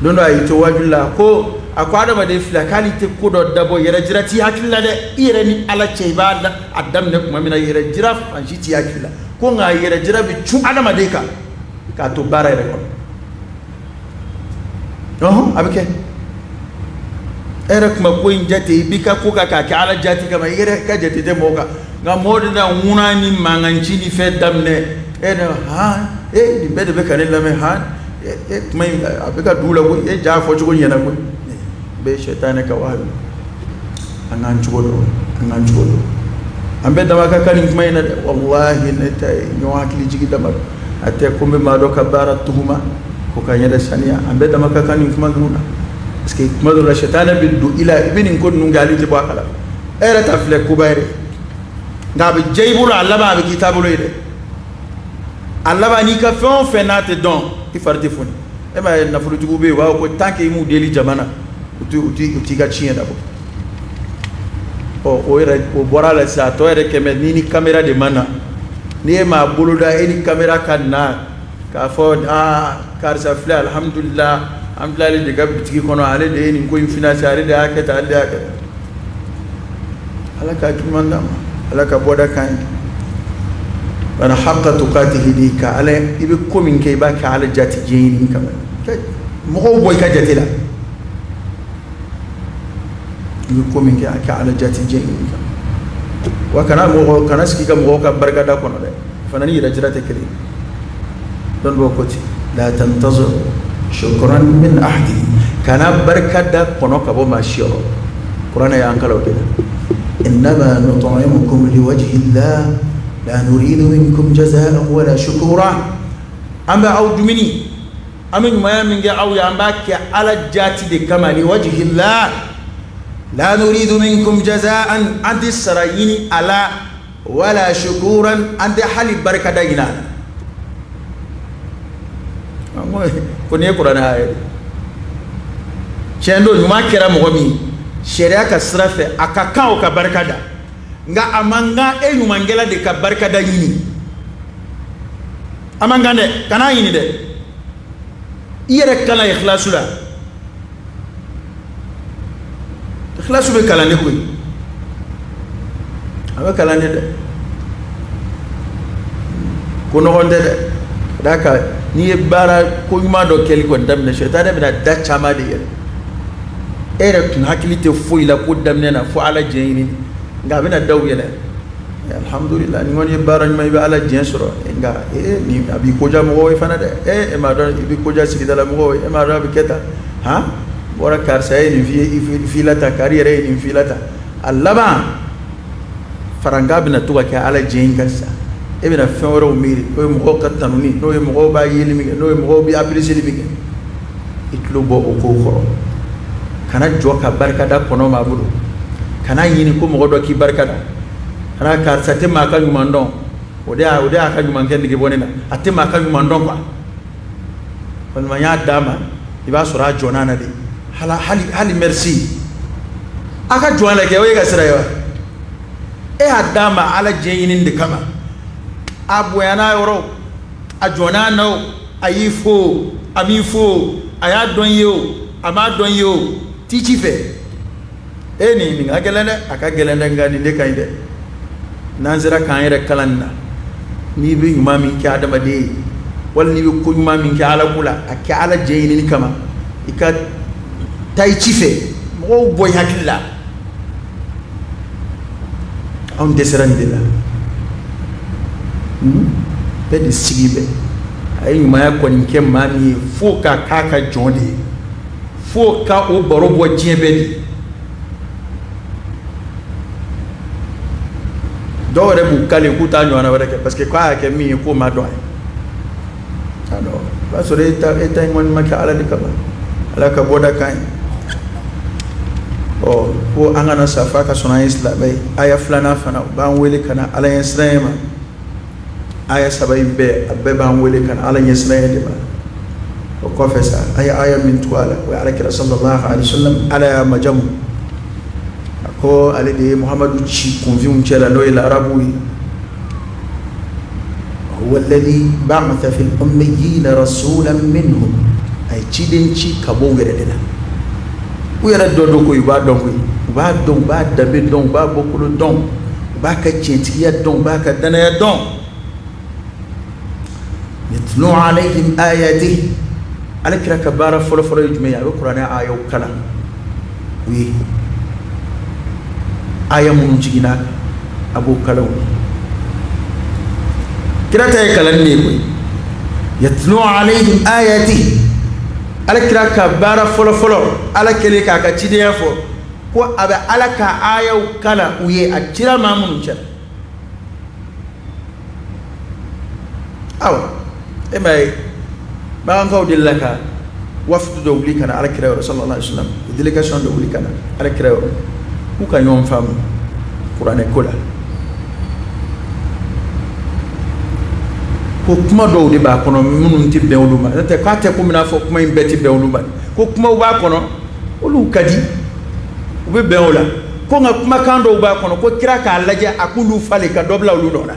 don dɔ, a y'i to waajuli la, ko a ko adamaden filɛ, k'ale tɛ ko dɔ dabɔ, yɛrɛ jira t'i hakili la dɛ, i yɛrɛ ni ala cɛ, i b'a a daminɛ tuma min na, yɛrɛ jira fan si t'i hakili la, ko nka yɛrɛ jira bɛ cun adamaden kan k'a to baara yɛrɛ kɔnɔ. Ɔhɔn, a bɛ kɛ e yɛrɛ tun bɛ ko in jate, i b'i ka ko kan k'a kɛ ala jati kama, i yɛrɛ ka jate tɛ mɔgɔw kan, nka mɔgɔw de na ŋuna ni mankanci ni fɛn daminɛ e de han, e nin bɛɛ de bɛ ka ne lamɛn han, e kuma in a bɛ ka dugu la koyi, e ja fɔ cogo ɲɛna koyi. Bɛɛ ye sɛtanɛ ka wahayu. An k'an cogo dɔn, an k'an cogo dɔn, an bɛɛ dama ka kan nin kuma in na dɛ. Walahi, ne ta ye ɲɔgɔn hakili jigi dama don, a tɛ ko n bɛ maa dɔ ka baara tuguma ko ka yɛrɛ saniya. An bɛɛ dama ka kan nin kuma ninnu na, parce que kuma dɔ la, sɛtanɛ bɛ don i la, i bɛ nin ko ninnu kɛ, hali i tɛ bɔ a kalama. E yɛrɛ ta filɛ koba yɛrɛ, nka a bɛ diya i bolo, a laban a bɛ k'i taabolo ye dɛ. A laban, n'i ka fɛn o fɛn n'a tɛ dɔn, i fari tɛ foni. E m'a ye, nafolotigiw bɛ yen, u b'a fɔ ko tant que i m'u deli jama na, u t'i ka tiɲɛ dabɔ. Ɔ, o yɛrɛ o bɔra a la sisan, a tɔ yɛrɛ kɛmɛ n'i ni kamera de ma na, n'i ye maa boloda, e ni kamera ka na k'a fɔ aa karisa filɛ, alihamudulila, an filɛ ale de ka bitigi kɔnɔ, ale de ye nin ko in financer, ale de y'a kɛ tan, ale de y'a kɛ tan. Ala ka ɲuman d'an ma, ala ka bɔda k'an ye. Bana haqqa tuqatihi di ka ala, i bɛ ko min kɛ, i b'a kɛ ala jati diɲɛ ɲini kama, mɔgɔw bɔ i ka jate la. I bɛ ko min kɛ, a kɛ Ala jati diɲɛ ɲini kan. Wa kana mɔgɔ kana sigi ka mɔgɔw ka barikada kɔnɔ dɛ, fana ni yɛrɛ jira tɛ kelen ye. Dɔnnibaw ko ten, la tantazir shukran min ahadi, kana barikada kɔnɔ ka bɔ maa si yɔrɔ. Kuranɛ y'an kalan o de la: innama nut'imukum liwajhi llah la nuridu minkum jazaan wala shukura. An bɛ aw dumuni, an bɛ ɲumanya min kɛ aw ye, an b'a kɛ Ala jaati de kama, liwajhi llah la nuridu minkum jazaan, an tɛ sara ɲini a la, wala shukuran, an tɛ hali barikada ɲini a la. Ko nin ye kuranɛ aya ye. Tiɲɛ don, ɲuman kɛra mɔgɔ min ye sariya ka sira fɛ, a ka kan o ka barika da, nka a man kan e ɲumankɛla de ka barikada ɲini. A man kan dɛ, kan'a ɲini dɛ. I yɛrɛ kalan ikhlasu la. Ikhlasu bɛ kalan de koyi, a bɛ kalan de dɛ, ko nɔgɔn tɛ dɛ. Ka d'a kan n'i ye baara ko ɲuman dɔ kɛli kɔni daminɛ, sɛtanɛ bɛna da caman de yɛlɛ. E yɛrɛ tun hakili tɛ foyi la ko daminɛ na fo Ala diɲɛ ɲini, nka a bɛna daw yɛlɛ. Alhamdulillah, nin kɔni ye baara ɲuman, i bɛ Ala diɲɛ sɔrɔ, nka ee, nin a b'i koja mɔgɔw ye fana dɛ. Ee, e m'a dɔn i bɛ koja sigidala mɔgɔw ye, e m'a dɔn a bɛ kɛ tan, han bɔra karisa ye nin f'i la tan, kari yɛrɛ ye nin f'i la tan. A laban farankan bɛna to ka kɛ Ala diɲɛ in kan sisan. E bɛna fɛn wɛrɛw miiri, n'o ye mɔgɔw ka tanuni, n'o ye mɔgɔw b'a yeli min kɛ, n'o ye mɔgɔw bɛ apprécier min kɛ. I tulo bɔ o kow kɔrɔ. Kana jɔ ka barikada kɔnɔ maa bolo, kana ɲini ko mɔgɔ dɔ k'i barikada. Kana karisa tɛ maa ka ɲuman dɔn, o de y'a ka ɲumankɛ nege bɔ ne na, a tɛ maa ka ɲuman dɔn quoi. Walima n y'a d'a ma, i b'a sɔrɔ a jɔnna na de, hali hali merci a ka jɔn la kɛ, o ye ka sira ye wa? E y'a d'a ma Ala diɲɛ ɲini de kama. A bonyana yɔrɔ, a jɔnna na o, a y'i fo, a m'i fo, a y'a dɔn i ye o, a m'a dɔn i ye o, t'i ci fɛ. E nin ka gɛlɛn dɛ, a ka gɛlɛn dɛ, nka nin de ka ɲi dɛ. N'an sera k'an yɛrɛ kalan nin na, n'i bɛ ɲuman min kɛ adamaden ye, wali n'i bɛ ko ɲuman min kɛ Ala ko la, a kɛ Ala diɲɛ ɲinini kama. I ka taa i ci fɛ, mɔgɔw bɔ i hakili la. Anw dɛsɛra nin de la. Bɛɛ de sigi bɛ a ye ɲumanya kɔni kɛ maa min ye, fo ka k'a ka jɔn de ye, fo ka o baro bɔ diɲɛ bɛɛ de. Dɔw yɛrɛ b'u kale k'u t'a ɲɔgɔnna wɛrɛ kɛ, parce que k'a y'a kɛ min ye, k'o ma dɔn a ye. O b'a sɔrɔ e ta in kɔni ma kɛ Ala de kama. Ala ka bɔda kan ye. Ɔ, ko an kana sa f'a ka sɔrɔ an ye silamɛ ye. Aya filanan fana, u b'an wele ka na Ala ɲɛsiranɲɛ ma. Aya saba in bɛɛ, a bɛɛ b'an wele ka na Ala ɲɛsiranɲɛ de ma. O kɔfɛ sa, an ye aya min tugu a la, o ye Ala kira sallallahu alaihi wasallam, Ala y'a majamu. A ko ale de ye Muhamadu ci kunfinw cɛ la, n'o ye arabuw ye: huwa alladhi ba'atha fil ummiyina rasulan minhum. A ye ciden ci ka bɔ u yɛrɛ de la. U yɛrɛ dɔ dɔn koyi, u b'a dɔn koyi, u b'a dɔn, u b'a danbe dɔn, u b'a bɔkolo dɔn, u b'a ka tiɲɛtigiya dɔn, u b'a ka danaya dɔn. Yatlu alayhim ayatihi. Ala kira ka baara fɔlɔfɔlɔ ye jumɛn ye? A bɛ kuranɛ ayaw kalan u ye. Aya minnu jiginna, a b'o kalan u ye. Kira ta ye kalanni de ye koyi. Yatlu alayhim ayatihi. Ala kira ka baara fɔlɔfɔlɔ, Ala kɛlen k'a ka cidenya fɔ, ko a bɛ Ala ka ayaw kalan u ye, a cira maa minnu cɛ. Awa, e m'a ye, makankaw delila ka wafudu dɔ wuli ka na Ala kira yɔrɔ sallallahu alaihi wasallam, délégation dɔ wuli ka na Ala kira yɔrɔ k'u ka ɲɔgɔn faamu kuranɛ ko la. Ko kuma dɔw de b'a kɔnɔ minnu tɛ bɛn olu ma. N'o tɛ, k'a tɛ komi n'a fɔ kuma in bɛɛ tɛ bɛn olu ma. Ko kumaw b'a kɔnɔ, olu ka di, u bɛ bɛn o la. Ko nka kumakan dɔw b'a kɔnɔ, ko kira k'a lajɛ, a k'olu falen ka dɔ bila olu nɔ na.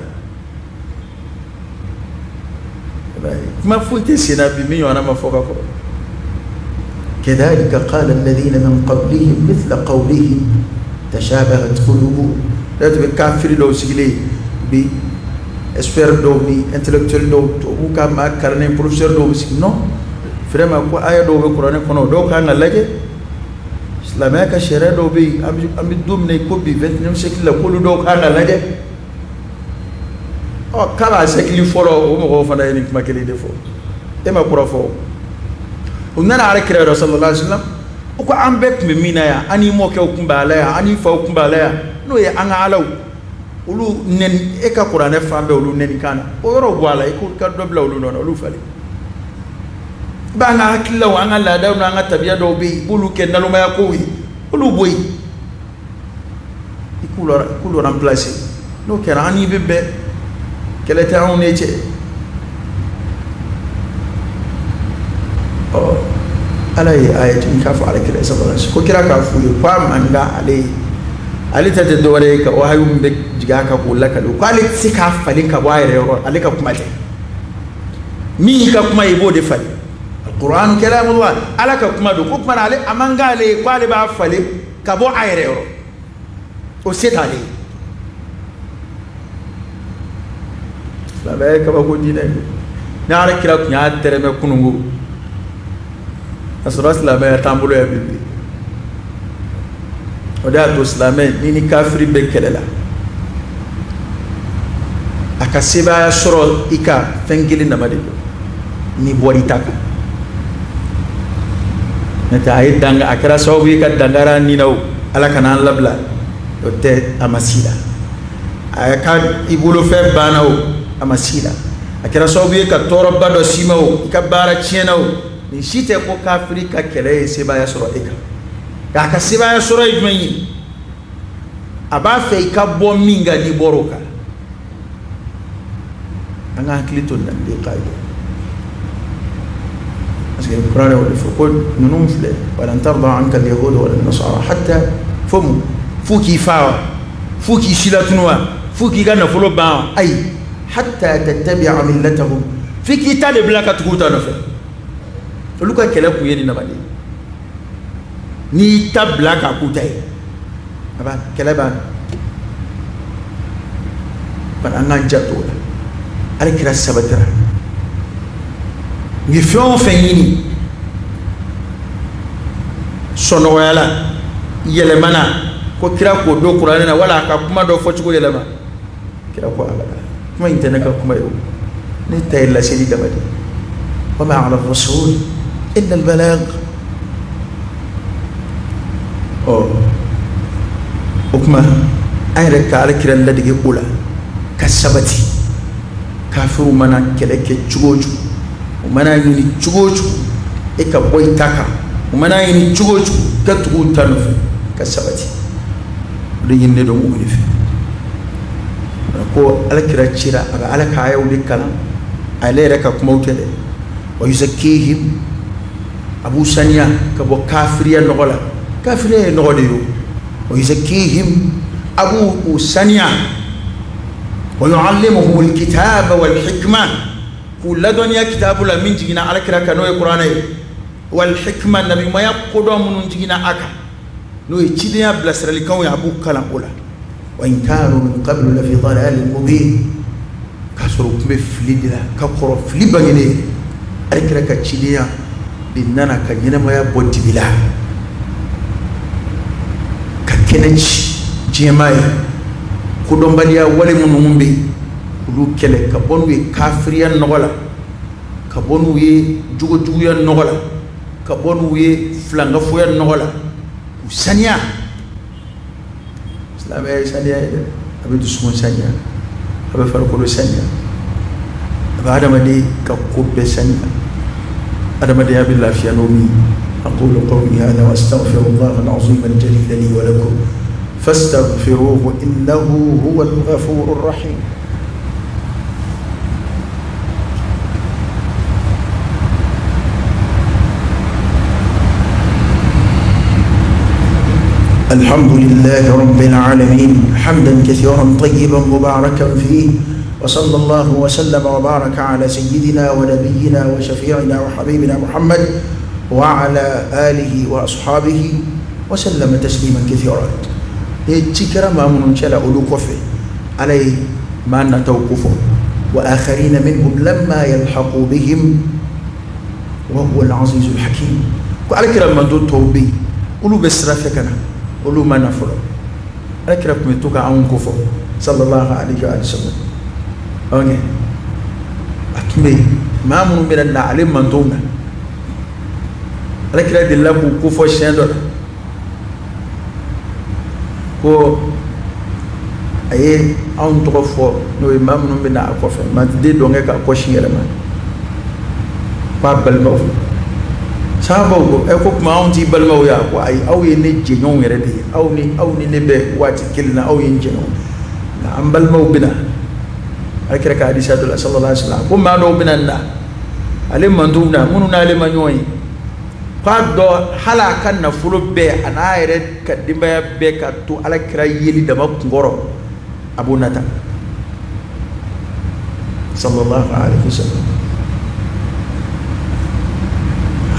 Kuma foyi tɛ sen na bi min ɲɔgɔnna ma fɔ ka kɔrɔ. Kadhalika qala alladhina min qablihim mithla qawlihim tashabahat qulubuhum. Tun bɛ kafiri dɔw sigilen bi, expert dɔw ni intellectuel dɔw, tubabu ka maa kalannen, professeur dɔw bɛ sigi. Non, vraiment, ko aya dɔw bɛ kuranɛ kɔnɔ, dɔw kan ka lajɛ. Silamɛya ka sariya dɔw bɛ yen, an bɛ don min na i ko bi, 21e siècle la, k'olu dɔw kan ka lajɛ. Ɔ, k'a b'a siècle fɔlɔ, o mɔgɔw fana ye nin kuma kelen de fɔ. E ma kura fɔ. U nana ala kira yɔrɔ sallallahu alaihi wasallam, o ko an bɛɛ tun bɛ min na yan, an n'i mɔkɛw tun b'a la yan, an n'i faw tun b'a la yan, n'o ye an ka alaw, olu nɛni. E ka kuranɛ fan bɛɛ olu nɛni kan na, o yɔrɔw bɔ a la, i ko ka dɔ bila olu nɔ na, olu falen. I b'an ka hakililaw, an ka laadaw n'an ka tabiya dɔw bɛ yen, i b'olu kɛ nalomaya kow ye, olu bɔ yen, i k'olu remplacer. N'o kɛra, an n'i bɛ bɛn, kɛlɛ tɛ anw ne cɛ. Ɔ, ala ye aya jigin k'a fɔ ala kira sallallahu alaihi wasallam ko kira k'a f'u ye ko a man kan ale ye, ale ta tɛ dɔwɛrɛ ye ka wahayu min bɛ jigin a kan k'o lakale, ko ale tɛ se k'a falen ka bɔ a yɛrɛ yɔrɔ. Ale ka kuma tɛ min y'i ka kuma ye, i b'o de falen. Alquran kalamullah, ala ka kuma don. Ko kuma na, ale a man kan ale ye ko ale b'a falen ka bɔ a yɛrɛ yɔrɔ, o se t'ale ye. Silamɛya ye kabako diinɛ ye. Ni ala kira tun y'a tɛrɛmɛ kununko, ka sɔrɔ silamɛya t'an bolo yan bi bilen. O de y'a to silamɛ ni kafiri bɛ kɛlɛ la, a ka sebaaya sɔrɔ i ka fɛn kelen dama de don, n'i bɔra i ta kan. N'o tɛ, a ye danga, a kɛra sababu ye ka dankari an ni na o, ala kana an labila, o tɛ, a ma s'i la. A ka i bolofɛn banna o, a ma s'i la. A kɛra sababu ye ka tɔɔrɔba dɔ s'i ma o, i ka baara tiɲɛna o, nin si tɛ ko kafiri ka kɛlɛ ye sebaaya sɔrɔ e kan. Nka a ka sebaaya sɔrɔ ye jumɛn ye? A b'a fɛ i ka bɔ min kan, n'i bɔra o kan. An ka hakili to nin na, nin de ye kaida, parce que kuranɛ o de fɔ ko ninnu filɛ: walan tarda anka alyahudu wala nasara hatta fo mun? F'u k'i fa wa? F'u k'i silatunu wa? F'u k'i ka nafolo ban wa? Ayi, hatta tattabi'a millatahum, f'i k'i ta de bila ka tugu u ta nɔfɛ. Olu ka kɛlɛ kun ye nin dama de ye. N'i y'i ta bila k'a k'u ta ye, a b'a kɛlɛ banna. Bari an k'an janto o la. Ala kira sabatira, u ye fɛn o fɛn ɲini sɔnɔgɔya la, yɛlɛmana ko kira k'o don kuranɛ na, wala a ka kuma dɔ fɔcogo yɛlɛma, kira ko abada, kuma in tɛ ne ka kuma ye o, ne ta ye laseli dama de ye. Wa ma ala rasul illa al balagh. Ɔ, o tuma an yɛrɛ ka ala kira ladege o la ka sabati. Kafiriw mana kɛlɛ kɛ cogo o cogo, u mana ɲini cogo o cogo e ka bɔ i ta kan, u mana ɲini cogo o cogo ka tugu u ta nɔfɛ, ka sabati, o de ɲininen don mumini fɛ. Ko ala kira cira, a bɛ ala ka ayaw de kalan, ale yɛrɛ ka kumaw tɛ dɛ. Wa yuzakkihim, a b'u saniya ka bɔ kafiriya nɔgɔ la. Kafiriya ye nɔgɔ de ye o. Wa yuzakkihim, a b'u saniya. Wa yuallimuhum alkitaba wal hikma, k'u ladɔnniya kitabu la min jiginna ala kira kan, n'o ye kuranɛ ye, wal hikma, nabiɲumanya kodɔn minnu jiginna a kan, n'o ye cidenya bilasiralikanw ye, a b'u kalan o la. Wa in kanu min qablu lafi dalalin mubin, k'a sɔrɔ u tun bɛ fili de la ka kɔrɔ, fili bangenen ye. Ala kira ka cidenya de nana ka ɲɛnamaya bɔ dibi la, ka kɛnɛ ci diɲɛmaa ye. Kodɔnbaliya wale minnu bɛ yen, olu kɛlɛ ka bɔ n'u ye kafiriya nɔgɔ la, ka bɔ n'u ye jogojuguya nɔgɔ la, ka bɔ n'u ye filankafoya nɔgɔ la, k'u saniya. Silamɛya ye saniya ye dɛ. A bɛ dusukun saniya, a bɛ farikolo saniya, a bɛ adamaden ka ko bɛɛ saniya. Adamadenya bɛ lafiya n'o min. Aqulu qawli hadha wa astaghfirullaha al-azim al-jalil li wa lakum fastaghfiruhu innahu huwal ghafurur rahim. الحمد لله رب العالمين حمدا كثيرا طيبا مباركا فيه، وصلى الله وسلم وبارك على سيدنا ونبينا وشفيعنا وحبيبنا محمد وعلى آله وأصحابه وسلم تسليما كثيرا. Ci kɛra maa minnu cɛla, olu kɔfɛ ala ye maa nataw kofɔ: wa akharina minhum lamma yalhaqu bihim wa huwa al-azizul hakim. Ko ala kira mantɔn tɔw bɛ yen, Olu bɛ sira fɛ ka na, olu ma na fɔlɔ. Ala kira tun bɛ to ka anw kofɔ sallallahu alaihi wa sallam. Ok, a tun bɛ yen maa minnu bɛna na ale mantɔnw na, ala kira delila k'u kofɔ siɲɛ dɔ la ko a ye anw tɔgɔ fɔ, n'o ye maa minnu bɛ na a kɔfɛ, maa tɛ den dɔn kɛ k'a kɔsi yɛrɛ ma k'a balimaw. Sahabaw ko ɛ ko tuma anw t'i balimaw ye? A ko ayi, aw ye ne jɛɲɔgɔnw yɛrɛ de ye. Aw ni ne bɛ waati kelen na, aw ye n jɛɲɔgɔn. Nka an balimaw bɛ na. Ala kira ka hadisa dɔ la sallallahu alaihi wasallam ko maa dɔw bɛna na ale mantɔnw na, minnu n'ale ma ɲɔgɔn ye, k'a dɔn hali a ka nafolo bɛɛ, a n'a yɛrɛ ka denbaya bɛɛ ka to ala kira yeli dama kunkɔrɔ, a b'o nata sallallahu alaihi wasallam.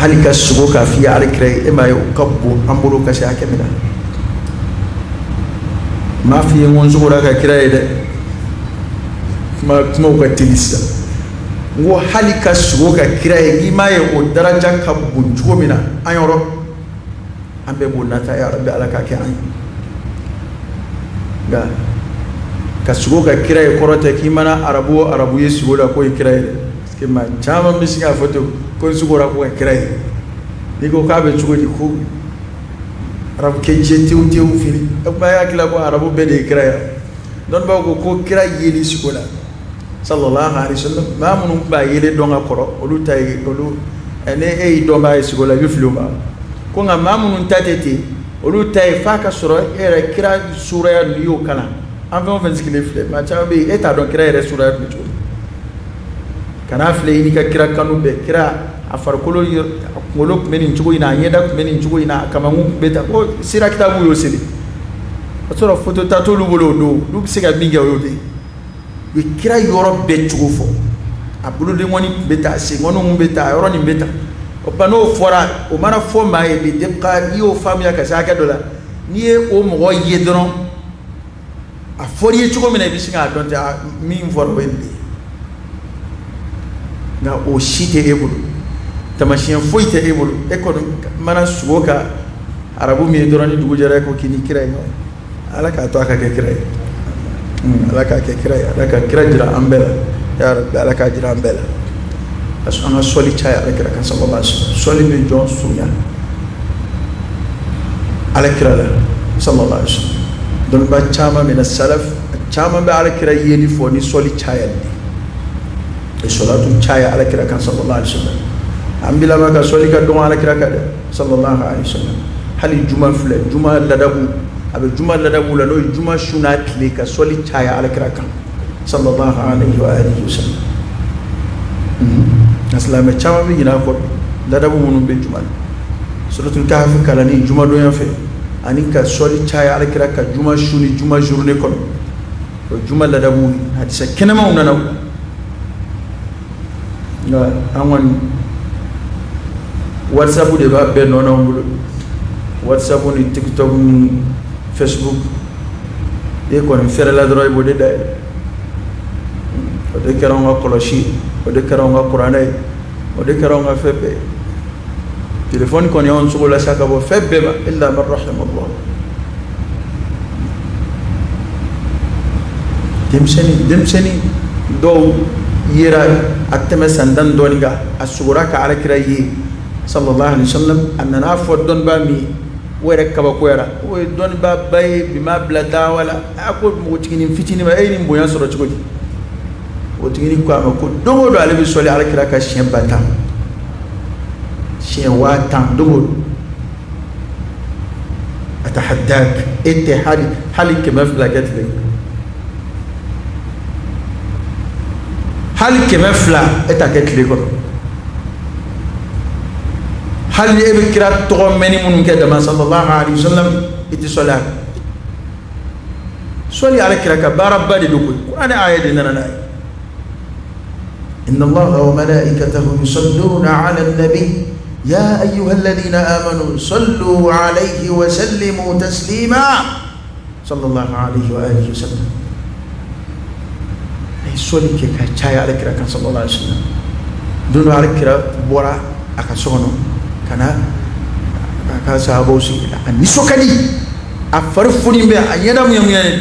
Hali ka sugo k'a f'i ye ala kira ye, e m'a ye o ka bon an bolo ka se hakɛ min na. N m'a f'i ye n ko n sugora ka kira ye dɛ. Kuma kumaw ka teli sisan. N ko hali ka sugo ka kira ye, n'i m'a ye o daraja ka bon cogo min na an yɔrɔ, an bɛɛ b'o nata. Ya Rabbi, ala k'a kɛ an ye. Nka ka sugo ka kira ye kɔrɔ tɛ k'i mana arabu o arabu ye sugo la k'o ye kira ye dɛ, parce que maa caman bɛ sin k'a fɔ ten ko n sugora ko ka kira ye. N'i ko k'a bɛ cogo di, ko arabu kɛ jɛ tewu tewu fili, o tuma e hakili la ko arabu bɛɛ de ye kira ye? Dɔnnibaaw ko ko kira yeli sugo la sallallahu alaihi wasallam, maa minnu tun b'a yelen dɔn ka kɔrɔ, olu ta ye olu ni e y'i dɔnbaa ye sugo la, i bɛ fili o ma. Ko nka maa minnu ta tɛ ten, olu ta ye f'a ka sɔrɔ e yɛrɛ kira suraya n'i y'o kalan. An fɛn o fɛn sigilen filɛ, maa caman bɛ yen, e t'a dɔn kira yɛrɛ suraya tun bɛ cogo di. Kan'a filɛ i n'i ka kira kanu bɛɛ, kira a farikolo, a kunkolo tun bɛ nin cogo in na, a ɲɛda tun bɛ nin cogo in na, a kamankun tun bɛ tan, ko sira kitabu y'o sɛbɛn. O sɔrɔ foto ta t'olu bolo o don, olu bɛ se ka min kɛ, o y'o de ye. U ye kira yɔrɔ bɛɛ cogo fɔ, a bolodenkɔni tun bɛ tan, a senkɔni tun bɛ tan, a yɔrɔ nin bɛ tan. O tuma n'o fɔra, o mana fɔ maa ye bi, n'i y'o faamuya ka se hakɛ dɔ la, n'i ye o mɔgɔ ye dɔrɔn, a fɔr'i ye cogo min na, i bɛ sin k'a dɔn ten, min fɔra o ye nin de ye. Nka o si tɛ e bolo, taamasiyɛn foyi tɛ e bolo. E kɔni mana sugo ka arabu min ye dɔrɔn, ni dugu jɛra, e ko k'i ni kira ye ɲɔgɔn ye. Ala k'a to a ka kɛ kira ye, ala k'a kɛ kira ye, ala ka kira jira an bɛɛ la. Ya Rabbi, ala k'a jira an bɛɛ la. Parce que an ka sɔli caya ala kira kan sallallahu alaihi wasallam. Sɔli bɛ jɔn surunya ala kira la sallallahu alaihi wasallam. Dɔnnibaa caman bɛ na, salaf caman bɛ ala kira yeli fɔ ni sɔli cayali de ye, salatu caya ala kira kan sallallahu alaihi wasallam. An bilama ka sɔli ka dɔgɔ ala kira kan dɛ sallallahu alaihi wasallam. Hali juma filɛ, juma ladabu, a bɛ juma ladabu la, n'o ye juma su n'a tile ka sɔli caya ala kira kan sallallahu alaihi wa alihi wasallam. Nka silamɛ caman bɛ ɲinɛ a kɔ. Ladabu minnu bɛ juma la, suratul kahfi kalanni jumadonya fɛ, ani ka sɔli caya ala kira kan juma su ni juma journée kɔnɔ, o juma ladabu, hadisa kɛnɛmaw nana o la. Nka an kɔni, WhatsApp de b'a bɛɛ nɔ n'anw bolo, WhatsApp ni TikTok ni Facebook. E kɔni fɛrɛla dɔrɔn, i b'o de dayɛlɛ. O de kɛra anw ka kɔlɔsi ye, o de kɛra anw ka kuranɛ ye, o de kɛra anw ka fɛn bɛɛ ye. Telefɔni kɔni y'anw sogo la sa ka bɔ fɛn bɛɛ ma, illa man rahimallah. Denmisɛnnin dɔw yera a tɛmɛ san 10 dɔɔnin kan, a sugora ka alakira ye sallallahu alaihi wasallam. A nana fɔ dɔnnibaa min ye, o yɛrɛ kabakoyara. O ye dɔnnibaaba ye bi, m'a bila dawa la. A ko npogotiginin fitinin ma, e ye nin bonya sɔrɔ cogo di? Npogotiginin ko a ma ko don o don ale bɛ sɔli alakira kan siɲɛ 10,000, siɲɛ 10,000 don o don. Atahaddak, e tɛ hali 200 kɛ tile kɔnɔ, hali 200 e t'a kɛ tile kɔnɔ. Hali ni e bɛ kira tɔgɔ mɛnni minnu kɛ dama sallallahu alaihi wasallam, i tɛ sɔli a kan. Sɔli ala kira kan baaraba de don koyi. Kuranɛ aya de nana n'a ye: inna allaha wa malaikatahu yusalluna ala nabi ya ayyuha alladhina amanu sallu alayhi wa sallimu taslima sallallahu alaihi wa alihi wasallam. A ye sɔli kɛ ka caya ala kira kan sallallahu alaihi wasallam. Don dɔ, ala kira bɔra a ka so kɔnɔ ka na A ka sahabaw sigi a nisɔn ka di, a fari foni bɛ, a ɲɛda muɲamuɲanen.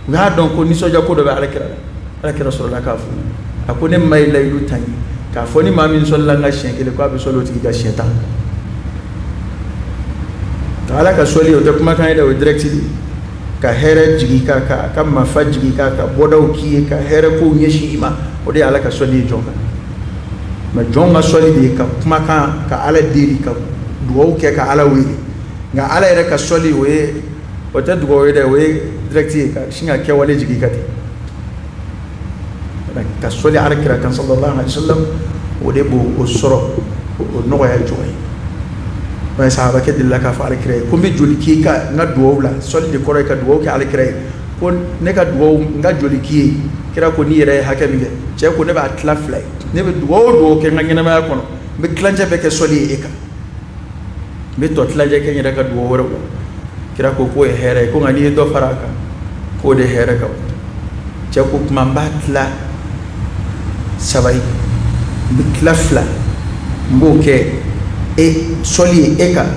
U y'a dɔn ko nisɔndiya ko dɔ bɛ ala kira la. Ala kira sɔrɔla k'a fɔ, a ko ne ma ye layidu ta n ye k'a fɔ ni maa min sɔlila n kan siɲɛ kelen, k'a bɛ sɔli o tigi kan siɲɛ 10. Ala ka sɔli, o tɛ kumakan ye dɛ, o ye direct de ye, ka hɛrɛ jigin kan, ka mafa jigin kan, ka bɔdaw k'i ye, ka hɛrɛ kow ɲɛsin i ma. O de ye ala ka sɔli ye jɔn kan. Mais jɔn ka sɔli de ye ka kumakan, ka ala deli, ka dugawu kɛ, ka ala wele. Nka ala yɛrɛ ka sɔli, o ye, o tɛ dugawu ye dɛ, o ye direct ye, ka sin ka kɛwale jigin ka ten ka sɔli ala kira kan sallallahu alaihi wasallam. O de b'o o sɔrɔ, o nɔgɔya jɔn ye. Ba sahabakɛ delila k'a fɔ ala kira ye ko n bɛ joli k'i ka n ka dugawu la. Sɔli de kɔrɔ ye ka dugawu kɛ ala kira ye. Ko ne ka dugawu, n ka joli k'i ye? Kira ko n'i yɛrɛ ye hakɛ min kɛ. Cɛ ko ne b'a tila fila ye, ne bɛ dugawu o dugawu kɛ n ka ɲɛnamaya kɔnɔ, n bɛ tilancɛ bɛɛ kɛ sɔli ye e kan, n bɛ tɔ tilancɛ kɛ n yɛrɛ ka dugawu wɛrɛw la. Kira ko k'o ye hɛrɛ ye, ko nka n'i ye dɔ fara a kan, k'o de hɛrɛ ka bon. Cɛ ko kuma n b'a tila saba ye, n bɛ tila fila, n b'o kɛ e sɔli ye e kan,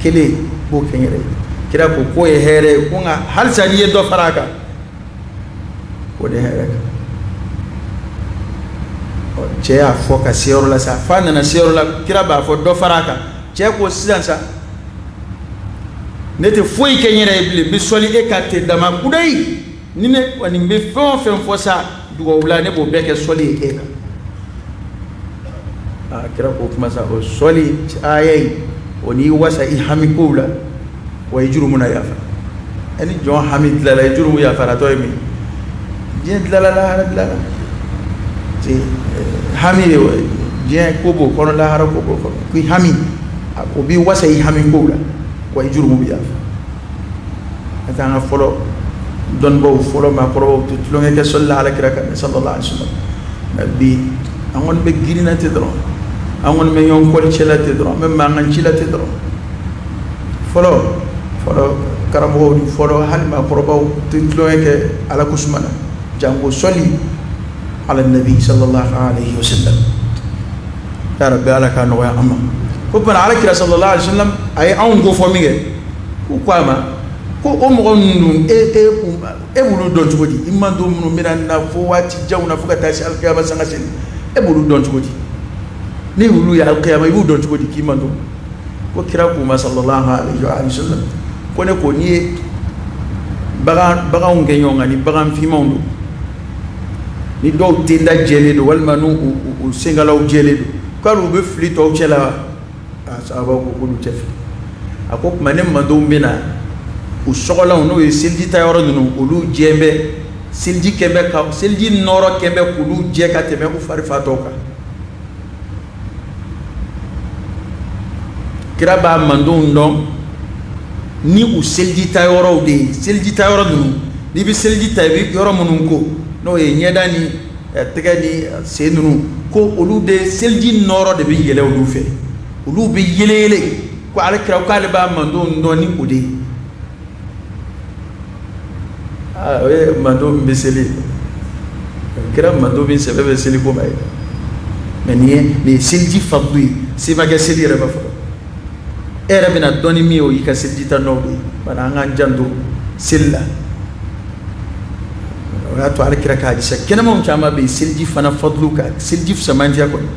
kelen n b'o kɛ n yɛrɛ ye. Kira ko k'o ye hɛrɛ ye, ko nka halisa n'i ye dɔ fara a kan, o de hɛrɛ kan. Cɛ y'a fɔ ka se yɔrɔ la sa, f'a nana se yɔrɔ la, kira b'a fɔ dɔ fara a kan. Cɛ ko sisan sa, ne tɛ foyi kɛ n yɛrɛ ye bilen, n bɛ sɔli e kan ten dama kudayi. Ni ne kɔni bɛ fɛn o fɛn fɔ sa dugawu la, ne b'o bɛɛ kɛ sɔli ye e kan. Aa, kira ko kuma sa, o sɔli aya in, o n'i wasa i hami kow la, wa i jurumu na yafa. Ni jɔn hami dilala, i jurumu yafaratɔ ye min, diɲɛ dilala, lahara dilala. Hami ye diɲɛ ko b'o kɔnɔ, lahara ko b'o kɔnɔ. K'i hami, o b'i wasa i hami kow la, wa i jurumu bɛ yafa. Ka taa an ka fɔlɔ dɔnnibaw, fɔlɔ maakɔrɔbaw tɛ tulonkɛ kɛ sɔli la ala kira kan sallallahu alaihi wasallam. Nka bi, an kɔni bɛ girinna ten dɔrɔn, an kɔni bɛ ɲɔgɔn kɔli cɛ la ten dɔrɔn, an bɛ mankan ci la ten dɔrɔn. Fɔlɔ fɔlɔ karamɔgɔw ni fɔlɔ hali maakɔrɔbaw tɛ tulonkɛ kɛ ala ko suma na, janko sɔli ala nabi sallallahu alaihi wasallam. Ya rabbi, ala k'a nɔgɔya an ma. Ko bana ala kira sallallahu alaihi wasallam a ye anw ko fɔ min kɛ, k'u ko a ma ko o mɔgɔ ninnu, e b'olu dɔn cogo di? I mantɔn minnu bɛna na fo waati janw na, fo ka taa se alikiyama sanga seli, e b'olu dɔn cogo di? Ne y'olu ye alikiyama, i b'u dɔn cogo di k'i mantɔn? Ko kira k'u ma sallallahu alaihi wa sallam ko ne ko n'i ye baganw kɛ ɲɔgɔn kan, ni bagan finmanw don, ni dɔw tenda jɛlen don, walima n'u u senkalaw jɛlen don, k'ale u bɛ fili tɔw cɛ la wa? A sahabaw ko k'olu tɛ fili. A ko tuma ne mantɔnw bɛ na, u sɔgɔlanw, n'o ye seliji ta yɔrɔ ninnu, olu jɛ bɛ, seliji kɛ bɛ ka seliji nɔrɔ kɛ bɛ k'olu jɛ ka tɛmɛ u fari fa tɔw kan. Kira b'a mantɔnw dɔn ni u seliji ta yɔrɔw de ye. Seliji ta yɔrɔ ninnu, n'i bɛ seliji ta, i bɛ yɔrɔ minnu ko, n'o ye ɲɛda ni tɛgɛ ni sen ninnu, ko olu de seliji nɔrɔ de bɛ yɛlɛ olu fɛ, olu bɛ yele yele. Ko ala kira k'ale b'a mantɔnw dɔn ni o de ye. Aa, o ye mantɔn min bɛ seli, kira mantɔn min sɛbɛ bɛ seli ko ma ye. Mais nin ye seliji fadlu ye, se ma kɛ seli yɛrɛ ma fɔlɔ. E yɛrɛ bɛna dɔn ni min ye, o y'i ka seliji ta nɔ de ye. Bari an k'an janto seli la. O y'a to ala kira ka hadisa kɛnɛmanw caman bɛ yen seliji fana fadlu kan, seliji fisamantiya kɔni,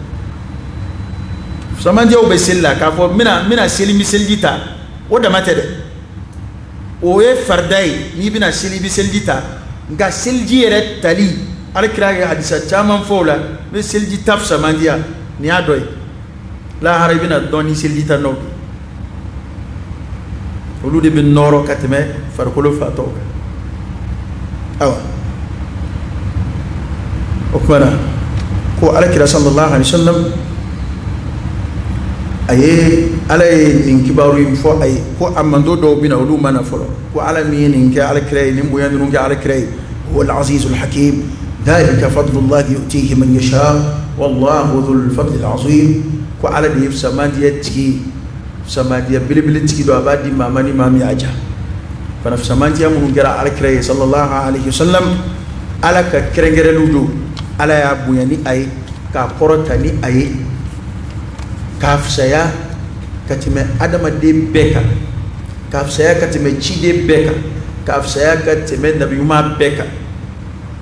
fisamantiyaw bɛ seli la. K'a fɔ n bɛna seli, n bɛ seliji ta, o dama tɛ dɛ, o ye farida ye. N'i bɛna seli, i bɛ seliji ta. Nka seliji yɛrɛ tali, ala kira ye hadisa caman fɔ o la, n bɛ seliji ta fisamantiya. Nin y'a dɔ ye. Lahara, i bɛna dɔn ni seliji ta nɔ, olu de bɛ nɔrɔ ka tɛmɛ farikolo fatɔw kan. Ayiwa, o tuma na ko alakira sallallahu alaihi wasallam a ye, ala ye nin kibaru in fɔ a ye ko a mantɔn dɔw bɛ na, olu ma na fɔlɔ. Ko ala min ye nin kɛ alakira ye, nin bonya ninnu kɛ alakira ye, huwa al-azizul hakim, dhalika fadlullahi yu'tihi man yasha wallahu dhul fadlil azim. Ko ala de ye fisamandiya tigi, fisamandiya belebele tigi don, a b'a di maa ma ni maa min y'a ja fana. Fisamandiya minnu kɛra alakira ye sallallahu alaihi wasallam, ala ka kɛrɛnkɛrɛnliw don. Ala y'a bonya ni a ye, k'a kɔrɔta ni a ye, k'a fisaya. ka tɛmɛ adamaden bɛɛ kan, k'a fisaya ka tɛmɛ ciden bɛɛ kan, k'a fisaya ka tɛmɛ nabiɲuman bɛɛ kan.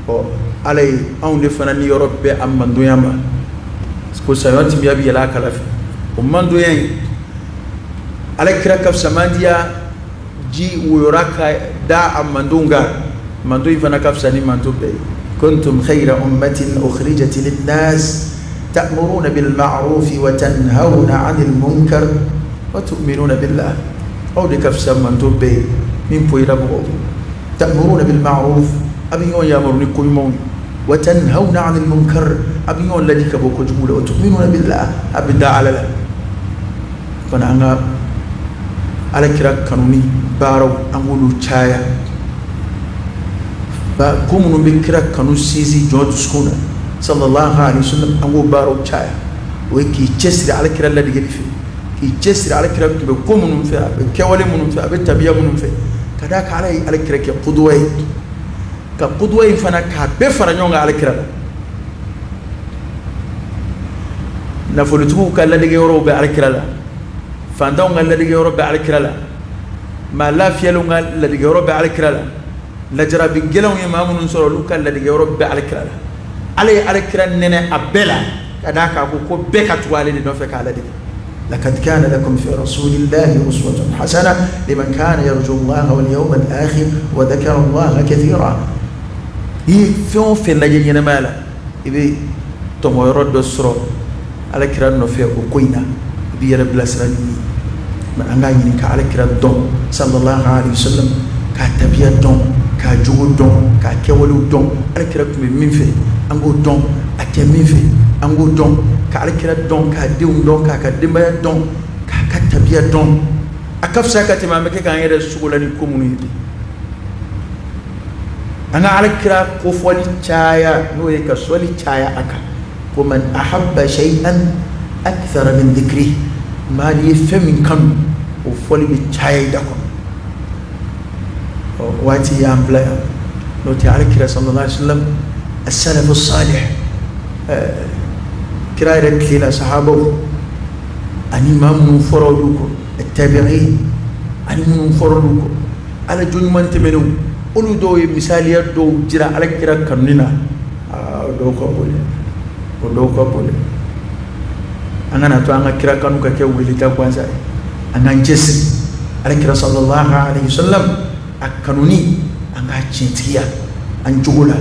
Ɔ, Ala ye anw de fana niyɔrɔ bɛn a mantonya ma, ko saɲɔ timiya bɛ yɛlɛ a kala fɛ. O mantonya in, Ala kira ka fisamandiya ji woyora ka da a mantonw kan. Manton in fana ka fisa ni manton bɛɛ ye. Kuntum khayra ummatin ukhrijat linnas ta'muruna bil ma'ruf wa tanhauna 'anil munkar wa tu'minuna billah. Aw de ka fisa manton bɛɛ ye min poyira mɔgɔw. Ta'muruna bil ma'ruf, a bɛ ɲɔgɔn yamaru ni ko ɲumanw ye, wa tanhauna 'anil munkar, a bɛ ɲɔgɔn ladi ka bɔ kojugu la, wa tu'minuna billah, a bɛ da Ala la fana. An ka Ala kira kanuni baaraw, an k'olu caya. Ba ko minnu bɛ kira kanu sinsin jɔn dusukun na sallallahu alaihi wasallam, an k'o baaraw caya. O ye k'i cɛsiri Ala kira ladegeli fɛ, k'i cɛsiri Ala kira tun bɛ ko minnu fɛ, a bɛ kɛwale minnu fɛ, a bɛ tabiya minnu fɛ, ka d'a kan Ala ye Ala kira kɛ kuduwa ye, ka kuduwa in fana k'a bɛɛ fara ɲɔgɔn kan Ala kira la. Nafolotigiw ka ladege yɔrɔw bɛ Ala kira la, fantanw ka ladege yɔrɔ bɛ Ala kira la, maa lafiyalenw ka ladege yɔrɔ bɛ Ala kira la, lajarabi gɛlɛnw ye maa minnu sɔrɔ, olu ka ladege yɔrɔ bɛ Ala kira la. Ala ye Ala kira nɛnɛ a bɛɛ la, ka d'a kan a ko ko bɛɛ ka tugu ale de nɔfɛ k'a ladege. Laqad kana lakum fi rasulillahi uswatun hasana liman kana yarju Allah wal yawmal akhir wa dhakara Allah kathira. I ye fɛn o fɛn lajɛ ɲɛnamaya la, i bɛ tɔmɔyɔrɔ dɔ sɔrɔ Ala kira nɔfɛ o ko in na, i b'i yɛrɛ bilasira ni ye. Mais an k'a ɲini ka Ala kira dɔn sallallahu alaihi wasallam, k'a tabiya dɔn, k'a jogo dɔn, k'a kɛwalew dɔn. Ala kira tun bɛ min fɛ, an k'o dɔn. A tɛ min fɛ, an k'o dɔn. Ka Ala kira dɔn, k'a denw dɔn, k'a ka denbaya dɔn, k'a ka tabiya dɔn, a ka fisa ka tɛmɛ an bɛ kɛ k'an yɛrɛ sogo la ni ko minnu ye bi. An ka Ala kira kofɔli caya, n'o ye ka sɔli caya a kan, ko man ahabba shay'an akthara min dhikri, maa n'i ye fɛn min kanu, o fɔli bɛ caya i da kɔnɔ. Ɔ, waati y'an bila yan. N'o tɛ, Ala kira sallallahu alaihi wasallam, as-salafu salih, kira yɛrɛ tile la, sahabaw ani maa minnu fɔra olu kɔ, tabi'in, ani minnu fɔra olu kɔ, Ala jɔn ɲuman tɛmɛnenw, olu dɔw ye misaliya dɔw jira Ala kira kanuni na. Aa, o dɔw ka bon dɛ, o dɔw ka bon dɛ. An kana to an ka kira kanu ka kɛ weleta gansan ye. An k'an cɛsiri Ala kira sallallahu alaihi wasallam a kanuni, an k'a tiɲɛtigiya an jogo la,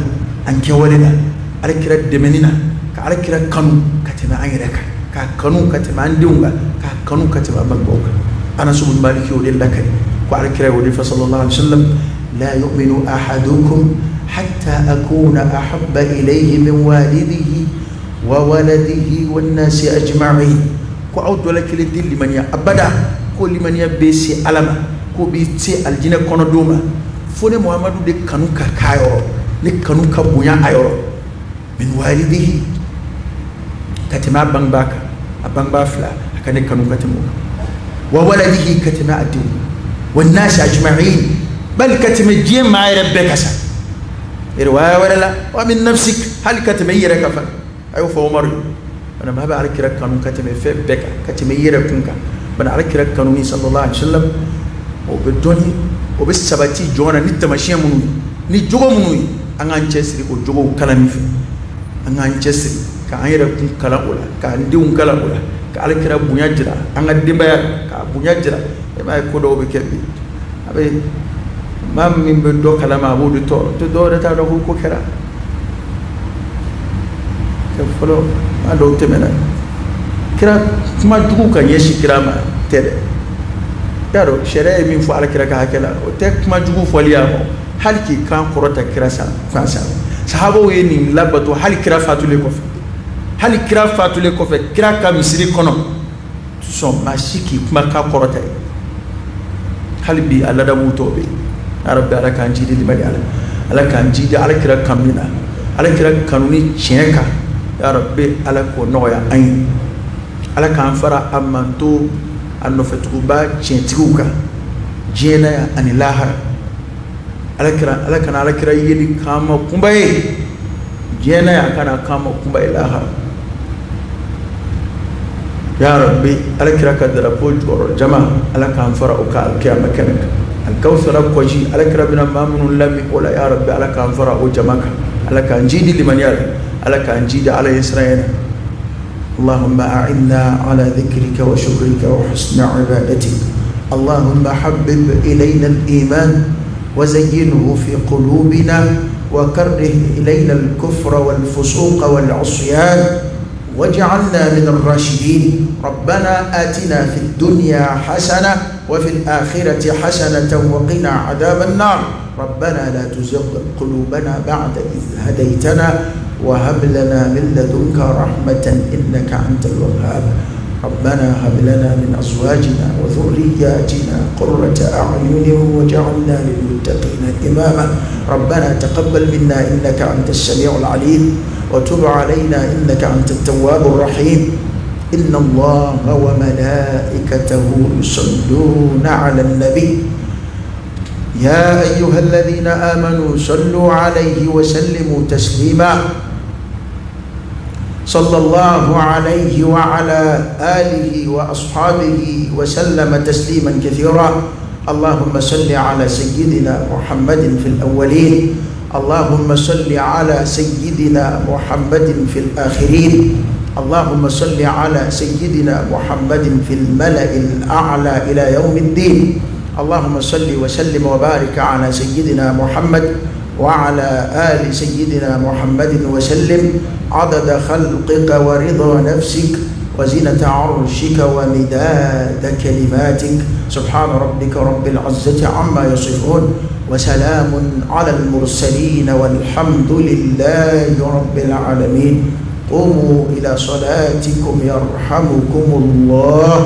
an kɛwale la, Ala kira dɛmɛni na, ka Ala kira kanu ka tɛmɛ an yɛrɛ kan, k'a kanu ka tɛmɛ an denw kan, k'a kanu ka tɛmɛ an bangebaaw kan. Anas ibn Malik y'o de lakali ko Ala kira y'o de fɔ sallallahu alaihi wasallam: la yu'minu ahadukum hatta akuna ahabba ilayhi min walidihi wa waladihi wan nasi ajma'in. Ko aw dɔ la kelen tɛ limaniya abada, ko limaniya bɛ se Ala ma, ko bɛ se alijinɛ kɔnɔ don ma, fo ne Muhamadu de kanu ka k'a yɔrɔ, ne kanu ka bonya a yɔrɔ, min walidihi, ka tɛmɛ a bangebaa kan, a bangebaa fila, a ka ne kanu ka tɛmɛ o kan, wa waladihi, ka tɛmɛ a denw, wa nasi ajma'in, bali ka tɛmɛ diɲɛ maa yɛrɛ bɛɛ kan sa. Riwaya wɛrɛ la, wa min nafsik, hali ka tɛmɛ i yɛrɛ kan fana. A y'o fɔ Umaru ye. Bana maa bɛ Ala kira kanu ka tɛmɛ fɛn bɛɛ kan, ka tɛmɛ i yɛrɛ kun kan. Bana Ala kira kanu ni sallallahu alaihi wasallam, o bɛ dɔnni, o bɛ sabati jɔn na ni taamasiyɛn minnu ye, ni jogo minnu ye, an k'an cɛsiri o jogow kalanni fɛ. An k'an cɛsiri k'an yɛrɛ kun kalan o la, k'an denw kalan o la, ka Ala kira bonya jira an ka denbaya, k'a bonya jira. E m'a ye ko dɔw bɛ kɛ bi, a bɛ maa min bɛ dɔ kalama, a b'o de tɔɔrɔ to, dɔw yɛrɛ t'a dɔn ko ko kɛra fɔlɔ. Maa dɔw tɛmɛna kira kuma jugu ka ɲɛsin kira ma tɛ dɛ. I y'a dɔn sariya ye min fɔ Ala kira ka hakɛ la, o tɛ kuma jugu fɔli a ma, hali k'i kan kɔrɔta kira kan sa. Sahabaw ye nin labato hali kira fatulen kɔfɛ, hali kira fatulen kɔfɛ, kira ka misiri kɔnɔ sɔn maa si k'i kumakan kɔrɔta ye. Hali bi a ladamu tɔw bɛ yen. Arabi, Ala k'an jidi limaniya la, Ala k'an jidi Ala kira kanuni na, Ala kira kanuni tiɲɛ kan. Ya Rabbi, Ala k'o nɔgɔya an ye. Ala k'an fara a manto a nɔfɛtuguba tiɲɛtigiw kan diɲɛ na yan ani lahara. Ala kira, Ala kana Ala kira yeli k'an ma kunba ye diɲɛ na yan, kana k'an ma kunba ye lahara. Ya rabbi, ala kira ka darapo jukɔrɔ jama, ala k'an fara o kan alkiyama kɛnɛ kan. Alikawusara kɔji, ala kira bɛna maa minnu lamin o la, ya rabbi, ala k'an fara o jama kan. Ala k'an jidi limaniya la, ala k'an jidi ala ɲɛsiranɲɛ na. اللهم أعنا على ذكرك وشكرك وحسن عبادتك. اللهم حبب إلينا الإيمان وزينه في قلوبنا وكره إلينا الكفر والفسوق والعصيان واجعلنا من الراشدين. ربنا آتنا في الدنيا حسنة وفي الآخرة حسنة وقنا عذاب النار. ربنا لا تزغ قلوبنا بعد إذ هديتنا وهب لنا من لدنك رحمة إنك أنت الوهاب. ربنا هب لنا من أزواجنا وذرياتنا قرة أعين واجعلنا للمتقين إماما. ربنا تقبل منا إنك أنت السميع العليم وتب علينا إنك أنت التواب الرحيم. إن الله وملائكته يصلون على النبي يا أيها الذين آمنوا صلوا عليه وسلموا تسليما. صلى الله عليه وعلى آله وأصحابه وسلم تسليما كثيرا. اللهم صل على سيدنا محمد في الأولين، اللهم صل على سيدنا محمد في الآخرين، اللهم صل على سيدنا محمد في الملأ الأعلى إلى يوم الدين. اللهم صل وسلم وبارك على سيدنا محمد وعلى آل سيدنا محمد وسلم عدد خلقك ورضا نفسك وزنة عرشك ومداد كلماتك. سبحان ربك رب العزة عما يصفون وسلام على المرسلين والحمد لله رب العالمين. قوموا إلى صلاتكم يرحمكم الله.